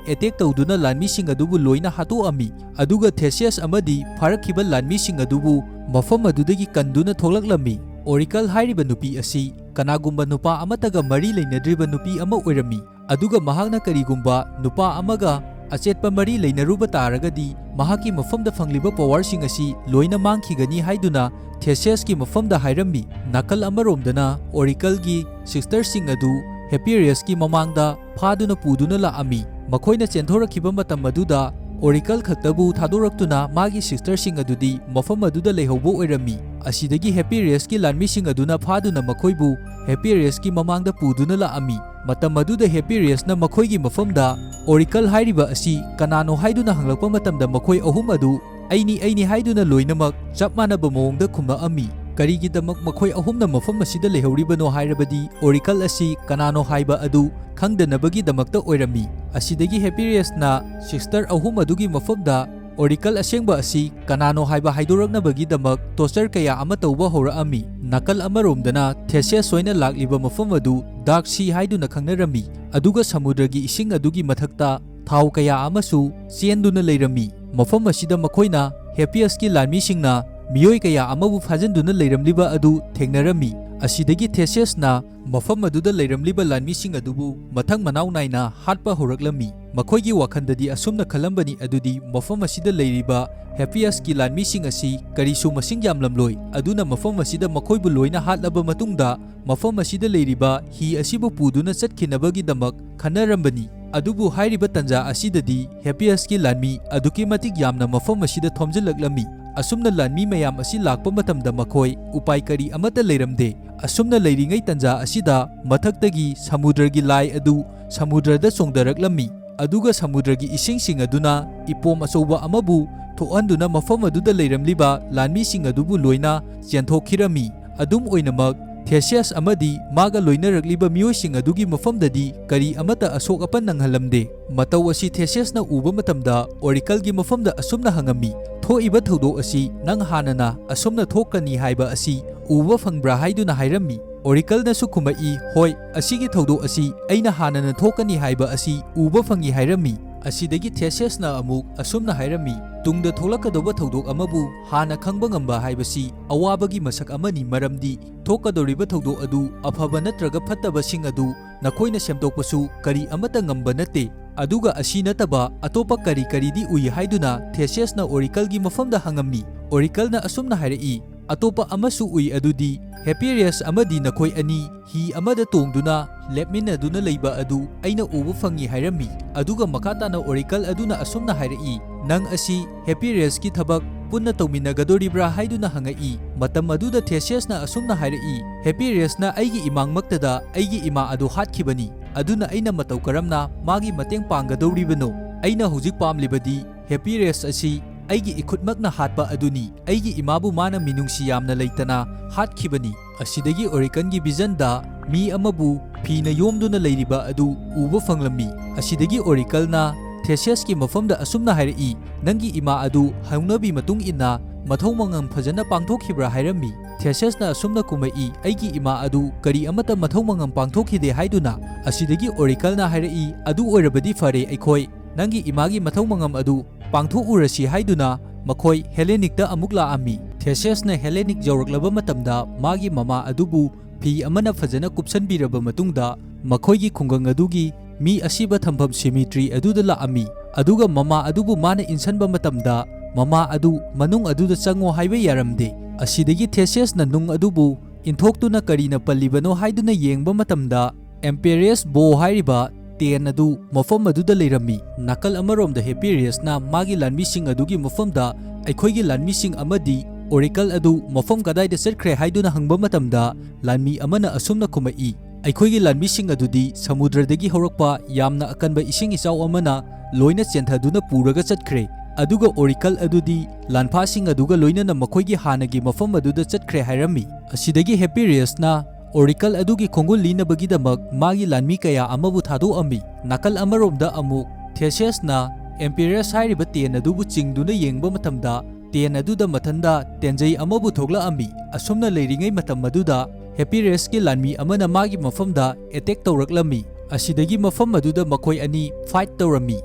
ꯑꯦꯇꯦꯛ ꯇꯧꯗꯨꯅ ꯂꯥꯟꯃꯤꯁꯤꯡ ꯑꯗꯨꯕꯨ ꯂꯣꯏꯅ ꯍꯥꯠꯇꯣꯛꯑꯝꯃꯤ꯫ ꯑꯗꯨꯒ ꯊꯦꯁꯤꯌꯁ ꯑꯃꯗꯤ ꯐꯥꯔꯛꯈꯤꯕ ꯂꯥꯟꯃꯤꯁꯤꯡ ꯑꯗꯨꯕꯨ ꯃꯐꯝ ꯑꯗꯨꯗꯒꯤ ꯀꯟꯗꯨꯅ ꯊꯣꯛꯂꯛꯂꯝꯃꯤ꯫ ꯑꯣꯔꯦꯀꯜ ꯍꯥꯏꯔꯤꯕ ꯅꯨꯄꯤ ꯑꯁꯤ ꯀꯅꯥꯒꯨꯝꯕ ꯅꯨꯄꯥ ꯑꯃꯠꯇꯒ ꯃꯔꯤ ꯂꯩꯅꯗ꯭ꯔꯤꯕ ꯅꯨꯄꯤ ꯑꯃ ꯑꯣꯏꯔꯝꯃꯤ꯫ ꯑꯗꯨꯒ ꯃꯍꯥꯛꯅ ꯀꯔꯤꯒꯨꯝꯕ ꯅꯨꯄꯥ ꯑꯃꯒ ꯑꯆꯦꯠꯄ ꯃꯔꯤ ꯂꯩꯅꯔꯨꯕ ꯇꯥꯔꯒꯗꯤ, ꯃꯍꯥꯛꯀꯤ ꯃꯐꯝꯗ ꯐꯪꯂꯤꯕ ꯄꯋꯥꯔꯁꯤꯡ ꯑꯁꯤ ꯂꯣꯏꯅ ꯃꯥꯡꯈꯤꯒꯅꯤ ꯍꯥꯏꯗꯨꯅ ꯊꯦꯁꯤꯌꯁꯀꯤ ꯃꯐꯝꯗ ꯍꯥꯏꯔꯝꯃꯤ꯫ ꯅꯥꯀꯜ ꯑꯃꯔꯣꯝꯗꯅ ꯑꯣꯔꯦꯀꯜꯒꯤ ꯁꯤꯁꯇꯔꯁꯤꯡ ꯑꯗꯨ ꯍꯦꯄꯤꯔꯤꯌꯁꯀꯤ ꯃꯃꯥꯡꯗ ꯐꯥꯗꯨꯅ ꯄꯨꯗꯨꯅ ꯂꯥꯛꯑꯝꯃꯤ꯫ ꯃꯈꯣꯏꯅ ꯆꯦꯟꯊꯣꯔꯛꯈꯤꯕ ꯃꯇꯝ ꯑꯗꯨꯗ ꯑꯣꯔꯦꯀꯜ ꯈꯛꯇꯕꯨ ꯊꯥꯗꯣꯔꯛꯇꯨꯅ ꯃꯥꯒꯤ ꯁꯤꯁꯇꯔꯁꯤꯡ ꯑꯗꯨꯗꯤ ꯃꯐꯝ ꯑꯗꯨꯗ ꯂꯩꯍꯧꯕ ꯑꯣꯏꯔꯝꯃꯤ꯫ ꯑꯁꯤꯗꯒꯤ ꯍꯦꯄꯤꯔꯤꯌꯁꯀꯤ ꯂꯥꯟꯃꯤꯁꯤꯡ ꯑꯗꯨꯅ ꯐꯥꯗꯨꯅ ꯃꯈꯣꯏꯕꯨ ꯍꯦꯄꯤꯔꯤꯌꯁꯀꯤ ꯃꯃꯥꯡꯗ ꯄꯨꯗꯨꯅ ꯂꯥꯛꯑꯝꯃꯤ꯫ ꯃꯇꯝ ꯑꯗꯨꯗ ꯍꯦꯄꯤꯔꯤꯌꯁꯅ ꯃꯈꯣꯏꯒꯤ ꯃꯐꯝꯗ ꯑꯣꯔꯦꯀꯜ ꯍꯥꯏꯔꯤꯕ ꯑꯁꯤ ꯀꯅꯥꯅꯣ ꯍꯥꯏꯗꯨꯅ ꯍꯪꯂꯛꯄ ꯃꯇꯝꯗ ꯃꯈꯣꯏ ꯑꯍꯨꯝ ꯑꯗꯨ "ꯑꯩꯅꯤ, ꯑꯩꯅꯤ" ꯍꯥꯏꯗꯨꯅ ꯂꯣꯏꯅꯃꯛ ꯆꯞ ꯃꯥꯟꯅꯕ ꯃꯑꯣꯡꯗ ꯈꯨꯝꯃꯛꯑꯝꯃꯤ꯫ ꯀꯔꯤꯒꯤꯗꯃꯛ ꯃꯈꯣꯏ ꯑꯍꯨꯝꯅ ꯃꯐꯝ ꯑꯁꯤꯗ ꯂꯩꯍꯧꯔꯤꯕꯅꯣ ꯍꯥꯏꯔꯕꯗꯤ ꯑꯣꯔꯦꯀꯜ ꯑꯁꯤ ꯀꯅꯥꯅꯣ ꯍꯥꯏꯕ ꯑꯗꯨ ꯈꯪꯗꯅꯕꯒꯤꯗꯃꯛꯇ ꯑꯣꯏꯔꯝꯃꯤ꯫ ꯑꯁꯤꯗꯒꯤ ꯍꯦꯄꯤꯔꯤꯌꯁꯅ ꯁꯤꯁꯇꯔ ꯑꯍꯨꯝ ꯑꯗꯨꯒꯤ ꯃꯐꯝꯗ ꯑꯣꯔꯦꯀꯜ ꯑꯁꯦꯡꯕ ꯑꯁꯤ ꯀꯅꯥꯅꯣ ꯍꯥꯏꯕ ꯍꯥꯏꯗꯣꯔꯛꯅꯕꯒꯤꯗꯃꯛ ꯇꯣꯔꯆꯔ ꯀꯌꯥ ꯑꯃ ꯇꯧꯕ ꯍꯧꯔꯛꯑꯝꯃꯤ꯫ ꯅꯥꯀꯜ ꯑꯃꯔꯣꯝꯗꯅ ꯊꯦꯁꯤꯌꯁ ꯍꯣꯏꯅ ꯂꯥꯛꯂꯤꯕ ꯃꯐꯝ ꯑꯗꯨ ꯗꯥꯔꯛ ꯁꯤ ꯍꯥꯏꯗꯨꯅ ꯈꯪꯅꯔꯝꯃꯤ, ꯑꯗꯨꯒ ꯁꯃꯨꯗ꯭ꯔꯒꯤ ꯏꯁꯤꯡ ꯑꯗꯨꯒꯤ ꯃꯊꯛꯇ ꯊꯥꯎ ꯀꯌꯥ ꯑꯃꯁꯨ ꯆꯦꯟꯗꯨꯅ ꯂꯩꯔꯝꯃꯤ꯫ ꯃꯐꯝ ꯑꯁꯤꯗ ꯃꯈꯣꯏꯅ ꯍꯦꯄꯤꯌꯁꯀꯤ ꯂꯥꯟꯃꯤꯁꯤꯡꯅ ꯃꯤꯑꯣꯏ ꯀꯌꯥ ꯑꯃꯕꯨ ꯐꯥꯖꯤꯟꯗꯨꯅ ꯂꯩꯔꯝꯂꯤꯕ ꯑꯗꯨ ꯊꯦꯡꯅꯔꯝꯃꯤ꯫ ꯑꯁꯤꯗꯒꯤ ꯊꯦꯁꯤꯌꯁꯅ ꯃꯐꯝ ꯑꯗꯨꯗ ꯂꯩꯔꯝꯂꯤꯕ ꯂꯥꯟꯃꯤꯁꯤꯡ ꯑꯗꯨꯕꯨ ꯃꯊꯪ ꯃꯅꯥꯎ ꯅꯥꯏꯅ ꯍꯥꯠꯄ ꯍꯧꯔꯛꯂꯝꯃꯤ꯫ ꯃꯈꯣꯏꯒꯤ ꯋꯥꯈꯜꯗꯗꯤ ꯑꯁꯨꯝꯅ ꯈꯜꯂꯝꯕꯅꯤ, ꯑꯗꯨꯗꯤ ꯃꯐꯝ ꯑꯁꯤꯗ ꯂꯩꯔꯤꯕ ꯍꯦꯄꯤꯌꯁꯀꯤ ꯂꯥꯟꯃꯤꯁꯤꯡ ꯑꯁꯤ ꯀꯔꯤꯁꯨ ꯃꯁꯤꯡ ꯌꯥꯝꯂꯝꯂꯣꯏ, ꯑꯗꯨꯅ ꯃꯐꯝ ꯑꯁꯤꯗ ꯃꯈꯣꯏꯕꯨ ꯂꯣꯏꯅ ꯍꯥꯠꯂꯕ ꯃꯇꯨꯡꯗ ꯃꯐꯝ ꯑꯁꯤꯗ ꯂꯩꯔꯤꯕ ꯍꯤ ꯑꯁꯤꯕꯨ ꯄꯨꯗꯨꯅ ꯆꯠꯈꯤꯅꯕꯒꯤꯗꯃꯛ ꯈꯟꯅꯔꯝꯕꯅꯤ꯫ ꯑꯗꯨꯕꯨ ꯍꯥꯏꯔꯤꯕ ꯇꯟꯖꯥ ꯑꯁꯤꯗꯗꯤ ꯍꯦꯄꯤꯌꯁꯀꯤ ꯂꯥꯟꯃꯤ ꯑꯗꯨꯛꯀꯤ ꯃꯇꯤꯛ ꯌꯥꯝꯅ ꯃꯐꯝ ꯑꯁꯤꯗ ꯊꯣꯝꯖꯤꯜꯂꯛꯂꯝꯃꯤ꯫ ꯑꯁꯨꯝꯅ ꯂꯥꯟꯃꯤ ꯃꯌꯥꯝ ꯑꯁꯤ ꯂꯥꯛꯄ ꯃꯇꯝꯗ ꯃꯈꯣꯏ ꯎꯄꯥꯏ ꯀꯔꯤ ꯑꯃꯠꯇ ꯂꯩꯔꯝꯗꯦ꯫ ꯑꯁꯨꯝꯅ ꯂꯩꯔꯤꯉꯩ ꯇꯟꯖꯥ ꯑꯁꯤꯗ ꯃꯊꯛꯇꯒꯤ ꯁꯃꯨꯗ꯭ꯔꯒꯤ ꯂꯥꯏ ꯑꯗꯨ ꯁꯃꯨꯗ꯭ꯔꯗ ꯆꯣꯡꯊꯔꯛꯂꯝꯃꯤ꯫ ꯑꯗꯨꯒ ꯁꯃꯨꯗ꯭ꯔꯒꯤ ꯏꯁꯤꯡꯁꯤꯡ ꯑꯗꯨꯅ ꯏꯄꯣꯝ ꯑꯆꯧꯕ ꯑꯃꯕꯨ ꯊꯣꯛꯍꯟꯗꯨꯅ ꯃꯐꯝ ꯑꯗꯨꯗ ꯂꯩꯔꯝꯂꯤꯕ ꯂꯥꯟꯃꯤꯁꯤꯡ ꯑꯗꯨꯕꯨ ꯂꯣꯏꯅ ꯆꯦꯟꯊꯣꯛꯈꯤꯔꯝꯃꯤ꯫ ꯑꯗꯨꯝ ꯑꯣꯏꯅꯃꯛ, ꯊꯦꯁꯤꯌꯁ ꯑꯃꯗꯤ ꯃꯥꯒ ꯂꯣꯏꯅꯔꯛꯂꯤꯕ ꯃꯤꯑꯣꯏꯁꯤꯡ ꯑꯗꯨꯒꯤ ꯃꯐꯝꯗꯗꯤ ꯀꯔꯤ ꯑꯃꯠꯇ ꯑꯁꯣꯛ ꯑꯄꯟ ꯅꯪꯍꯜꯂꯝꯗꯦ꯫ ꯃꯇꯧ ꯑꯁꯤ ꯊꯦꯁꯤꯌꯁꯅ ꯎꯕ ꯃꯇꯝꯗ ꯑꯣꯔꯦꯀꯜꯒꯤ ꯃꯐꯝꯗ ꯑꯁꯨꯝꯅ ꯍꯪꯉꯝꯃꯤ, "ꯊꯣꯛꯏꯕ ꯊꯧꯗꯣꯛ ꯑꯁꯤ ꯅꯪ ꯍꯥꯟꯅꯅ ꯑꯁꯨꯝꯅ ꯊꯣꯛꯀꯅꯤ ꯍꯥꯏꯕ ꯑꯁꯤ ꯎꯕ ꯐꯪꯕ꯭ꯔꯥ?" ꯍꯥꯏꯗꯨꯅ ꯍꯥꯏꯔꯝꯃꯤ꯫ ꯑꯣꯔꯦꯀꯜꯅꯁꯨ ꯈꯨꯝꯃꯛꯏ, "ꯍꯣꯏ, ꯑꯁꯤꯒꯤ ꯊꯧꯗꯣꯛ ꯑꯁꯤ ꯑꯩꯅ ꯍꯥꯟꯅꯅ ꯊꯣꯛꯀꯅꯤ ꯍꯥꯏꯕ ꯑꯁꯤ ꯎꯕ ꯐꯪꯏ" ꯍꯥꯏꯔꯝꯃꯤ꯫ ꯑꯁꯤꯗꯒꯤ ꯊꯦꯁꯤꯌꯁꯅ ꯑꯃꯨꯛ ꯑꯁꯨꯝꯅ ꯍꯥꯏꯔꯝꯃꯤ, "ꯇꯨꯡꯗ ꯊꯣꯛꯂꯛꯀꯗꯧꯕ ꯊꯧꯗꯣꯛ ꯑꯃꯕꯨ ꯍꯥꯟꯅ ꯈꯪꯕ ꯉꯝꯕ ꯍꯥꯏꯕꯁꯤ ꯑꯋꯥꯕꯒꯤ ꯃꯁꯛ ꯑꯃꯅꯤ, ꯃꯔꯝꯗꯤ ꯊꯣꯛꯀꯗꯧꯔꯤꯕ ꯊꯧꯗꯣꯛ ꯑꯗꯨ, ꯑꯐꯕ ꯅꯠꯇ꯭ꯔꯒ ꯐꯠꯇꯕꯁꯤꯡ ꯑꯗꯨ ꯅꯈꯣꯏꯅ ꯁꯦꯝꯗꯣꯛꯄꯁꯨ ꯀꯔꯤ ꯑꯃꯠꯇ ꯉꯝꯕ ꯅꯠꯇꯦ꯫ ꯑꯗꯨꯒ ꯑꯁꯤ ꯅꯠꯇꯕ ꯑꯇꯣꯞꯄ ꯀꯔꯤ ꯀꯔꯤꯗꯤ ꯎꯏ?" ꯍꯥꯏꯗꯨꯅ ꯊꯦꯁꯤꯌꯁꯅ ꯑꯣꯔꯦꯀꯜꯒꯤ ꯃꯐꯝꯗ ꯍꯪꯉꯝꯃꯤ꯫ ꯑꯣꯔꯦꯀꯜꯅ ꯑꯁꯨꯝꯅ ꯍꯥꯏꯔꯛꯏ, "ꯑꯇꯣꯞꯄ ꯑꯃꯁꯨ ꯎꯏ, ꯑꯗꯨꯗꯤ ꯍꯦꯄꯤꯔꯤꯌꯁ ꯑꯃꯗꯤ ꯅꯈꯣꯏ ꯑꯅꯤ ꯍꯤ ꯑꯃꯗ ꯇꯣꯡꯗꯨꯅ ꯂꯦꯞꯃꯤꯟꯅꯗꯨꯅ ꯂꯩꯕ ꯑꯗꯨ ꯑꯩꯅ ꯎꯕ ꯐꯪꯏ" ꯍꯥꯏꯔꯝꯃꯤ꯫ ꯑꯗꯨꯒ ꯃꯈꯥ ꯇꯥꯅ ꯑꯣꯔꯦꯀꯜ ꯑꯗꯨꯅ ꯑꯁꯨꯝꯅ ꯍꯥꯏꯔꯛꯏ, "ꯅꯪ ꯑꯁꯤ ꯍꯦꯄꯤꯔꯤꯌꯁꯀꯤ ꯊꯕꯛ ꯄꯨꯟꯅ ꯇꯧꯃꯤꯟꯅꯒꯗꯣꯔꯤꯕ꯭ꯔꯥ?" ꯍꯥꯏꯗꯨꯅ ꯍꯪꯉꯛꯏ꯫ ꯃꯇꯝ ꯑꯗꯨꯗ ꯊꯦꯁꯤꯌꯁꯅ ꯑꯁꯨꯝꯅ ꯍꯥꯏꯔꯛꯏ, "ꯍꯦꯄꯤꯔꯤꯌꯁꯅ ꯑꯩꯒꯤ ꯏꯃꯥꯡꯃꯛꯇꯗ ꯑꯩꯒꯤ ꯏꯃꯥ ꯑꯗꯨ ꯍꯥꯠꯈꯤꯕꯅꯤ, ꯑꯗꯨꯅ ꯑꯩꯅ ꯃꯇꯧ ꯀꯔꯝꯅ ꯃꯥꯒꯤ ꯃꯇꯦꯡ ꯄꯥꯡꯒꯗꯧꯔꯤꯕꯅꯣ? ꯑꯩꯅ ꯍꯧꯖꯤꯛ ꯄꯥꯝꯂꯤꯕꯗꯤ ꯍꯦꯄꯤꯔꯤꯌꯁ ꯑꯁꯤ ꯑꯩꯒꯤ ꯏꯈꯨꯠꯃꯛꯅ ꯍꯥꯠꯄ ꯑꯗꯨꯅꯤ꯫ ꯑꯩꯒꯤ ꯏꯃꯥꯕꯨ ꯃꯥꯅ ꯃꯤꯅꯨꯡꯁꯤ ꯌꯥꯝꯅ ꯂꯩꯇꯅ ꯍꯥꯠꯈꯤꯕꯅꯤ"꯫ ꯑꯁꯤꯗꯒꯤ ꯑꯣꯔꯦꯀꯜꯒꯤ ꯚꯤꯖꯟꯗ ꯃꯤ ꯑꯃꯕꯨ ꯐꯤꯅ ꯌꯣꯝꯗꯨꯅ ꯂꯩꯔꯤꯕ ꯑꯗꯨ ꯎꯕ ꯐꯪꯂꯝꯃꯤ꯫ ꯑꯁꯤꯗꯒꯤ ꯑꯣꯔꯦꯀꯜꯅ ꯊꯦꯁꯤꯌꯁꯀꯤ ꯃꯐꯝꯗ ꯑꯁꯨꯝꯅ ꯍꯥꯏꯔꯛꯏ, "ꯅꯪꯒꯤ ꯏꯃꯥ ꯑꯗꯨ ꯍꯧꯅꯕꯤ ꯃꯇꯨꯡ ꯏꯟꯅ ꯃꯊꯧ ꯃꯉꯝ ꯐꯖꯅ ꯄꯥꯡꯊꯣꯛꯈꯤꯕ꯭ꯔꯥ?" ꯍꯥꯏꯔꯝꯃꯤ꯫ ꯊꯦꯁꯤꯌꯁꯅ ꯑꯁꯨꯝꯅ ꯈꯨꯝꯃꯛꯏ, "ꯑꯩꯒꯤ ꯏꯃꯥ ꯑꯗꯨ ꯀꯔꯤ ꯑꯃꯠꯇ ꯃꯊꯧ ꯃꯉꯝ ꯄꯥꯡꯊꯣꯛꯈꯤꯗꯦ" ꯍꯥꯏꯗꯨꯅ꯫ ꯑꯁꯤꯗꯒꯤ ꯑꯣꯔꯦꯀꯜꯅ ꯍꯥꯏꯔꯛꯏ, "ꯑꯗꯨ ꯑꯣꯏꯔꯕꯗꯤ ꯐꯔꯦ, ꯑꯩꯈꯣꯏ ꯅꯪꯒꯤ ꯏꯃꯥꯒꯤ ꯃꯊꯧ ꯃꯉꯝ ꯑꯗꯨ ꯄꯥꯡꯊꯣꯛꯎꯔꯁꯤ" ꯍꯥꯏꯗꯨꯅ ꯃꯈꯣꯏ ꯍꯦꯂꯦꯅꯤꯛꯇ ꯑꯃꯨꯛ ꯂꯥꯛꯑꯝꯃꯤ꯫ ꯊꯦꯁꯤꯌꯁꯅ ꯍꯦꯂꯦꯅꯤꯛ ꯌꯧꯔꯛꯂꯕ ꯃꯇꯝꯗ ꯃꯥꯒꯤ ꯃꯃꯥ ꯑꯗꯨꯕꯨ ꯐꯤ ꯑꯃꯅ ꯐꯖꯅ ꯀꯨꯞꯁꯟꯕꯤꯔꯕ ꯃꯇꯨꯡꯗ ꯃꯈꯣꯏꯒꯤ ꯈꯨꯡꯒꯪ ꯑꯗꯨꯒꯤ ꯃꯤ ꯑꯁꯤꯕ ꯊꯝꯐꯝ ꯁꯤꯃꯤꯇ꯭ꯔꯤ ꯑꯗꯨꯗ ꯂꯥꯛꯑꯝꯃꯤ꯫ ꯑꯗꯨꯒ ꯃꯃꯥ ꯑꯗꯨꯕꯨ ꯃꯥꯅ ꯏꯟꯁꯟꯕ ꯃꯇꯝꯗ ꯃꯃꯥ ꯑꯗꯨ ꯃꯅꯨꯡ ꯑꯗꯨꯗ ꯆꯪꯉꯣ ꯍꯥꯏꯕ ꯌꯥꯔꯝꯗꯦ꯫ ꯑꯁꯤꯗꯒꯤ ꯊꯦꯁꯤꯌꯁꯅ ꯅꯨꯡ ꯑꯗꯨꯕꯨ ꯏꯟꯊꯣꯛꯇꯨꯅ ꯀꯔꯤꯅ ꯄꯜꯂꯤꯕꯅꯣ ꯍꯥꯏꯗꯨꯅ ꯌꯦꯡꯕ ꯃꯇꯝꯗ ꯑꯦꯝꯄꯦꯔꯤꯌꯁ ꯕꯣ ꯍꯥꯏꯔꯤꯕ ꯇꯦꯟ ꯑꯗꯨ ꯃꯐꯝ ꯑꯗꯨꯗ ꯂꯩꯔꯝꯃꯤ꯫ ꯅꯥꯀꯜ ꯑꯃꯔꯣꯝꯗ ꯍꯦꯄꯤꯔꯤꯌꯁꯅ ꯃꯥꯒꯤ ꯂꯥꯟꯃꯤꯁꯤꯡ ꯑꯗꯨꯒꯤ ꯃꯐꯝꯗ ꯑꯩꯈꯣꯏꯒꯤ ꯂꯥꯟꯃꯤꯁꯤꯡ ꯑꯃꯗꯤ ꯑꯣꯔꯦꯀꯜ ꯑꯗꯨ ꯃꯐꯝ ꯀꯗꯥꯏꯗ ꯆꯠꯈ꯭ꯔꯦ ꯍꯥꯏꯗꯨꯅ ꯍꯪꯕ ꯃꯇꯝꯗ ꯂꯥꯟꯃꯤ ꯑꯃꯅ ꯑꯁꯨꯝꯅ ꯈꯨꯝꯃꯛꯏ, "ꯑꯩꯈꯣꯏꯒꯤ ꯂꯥꯟꯃꯤꯁꯤꯡ ꯑꯗꯨꯗꯤ ꯁꯃꯨꯗ꯭ꯔꯗꯒꯤ ꯍꯧꯔꯛꯄ ꯌꯥꯝꯅ ꯑꯀꯟꯕ ꯏꯁꯤꯡ ꯏꯆꯥꯎ ꯑꯃꯅ ꯂꯣꯏꯅ ꯆꯦꯟꯊꯗꯨꯅ ꯄꯨꯔꯒ ꯆꯠꯈ꯭ꯔꯦ꯫ ꯑꯗꯨꯒ Oracle ꯑꯗꯨꯗꯤ ꯂꯥꯟꯐꯥꯁꯤꯡ ꯑꯗꯨꯒ ꯂꯣꯏꯅꯅ ꯃꯈꯣꯏꯒꯤ ꯍꯥꯟꯅꯒꯤ ꯃꯐꯝ ꯑꯗꯨꯗ ꯆꯠꯈ꯭ꯔꯦ ꯍꯥꯏꯔꯝꯃꯤ꯫ ꯑꯁꯤꯗꯒꯤ Happy Race ꯅ Oracle ꯑꯗꯨꯒꯤ ꯈꯣꯡꯒꯨꯜ ꯂꯤꯅꯕꯒꯤꯗꯃꯛ ꯃꯥꯒꯤ ꯂꯥꯟꯃꯤ ꯀꯌꯥ ꯑꯃꯕꯨ ꯊꯥꯗꯣꯛꯑꯝꯃꯤ꯫ ꯅꯥꯀꯜ ꯑꯃꯔꯣꯝꯗ ꯑꯃꯨꯛ Theseus ꯅ Empress ꯍꯥꯏꯔꯤꯕ ꯇꯦꯟ ꯑꯗꯨꯕꯨ ꯆꯤꯡꯗꯨꯅ ꯌꯦꯡꯕ ꯃꯇꯝꯗ ꯇꯦꯟ ꯑꯗꯨꯗ ꯃꯊꯟꯗ ꯇꯦꯟꯖꯩ ꯑꯃꯕꯨ ꯊꯣꯛꯂꯛꯑꯝꯃꯤ꯫ ꯑꯁꯨꯝꯅ ꯂꯩꯔꯤꯉꯩ ꯃꯇꯝ ꯑꯗꯨꯗ Happy Race ꯀꯤ ꯂꯥꯟꯃꯤ ꯑꯃꯅ ꯃꯥꯒꯤ ꯃꯐꯝꯗ attack ꯇꯧꯔꯛꯂꯝꯃꯤ꯫ ꯑꯁꯤꯗꯒꯤ ꯃꯐꯝ ꯑꯗꯨꯗ ꯃꯈꯣꯏ ꯑꯅꯤ fight ꯇꯧꯔꯝꯃꯤ꯫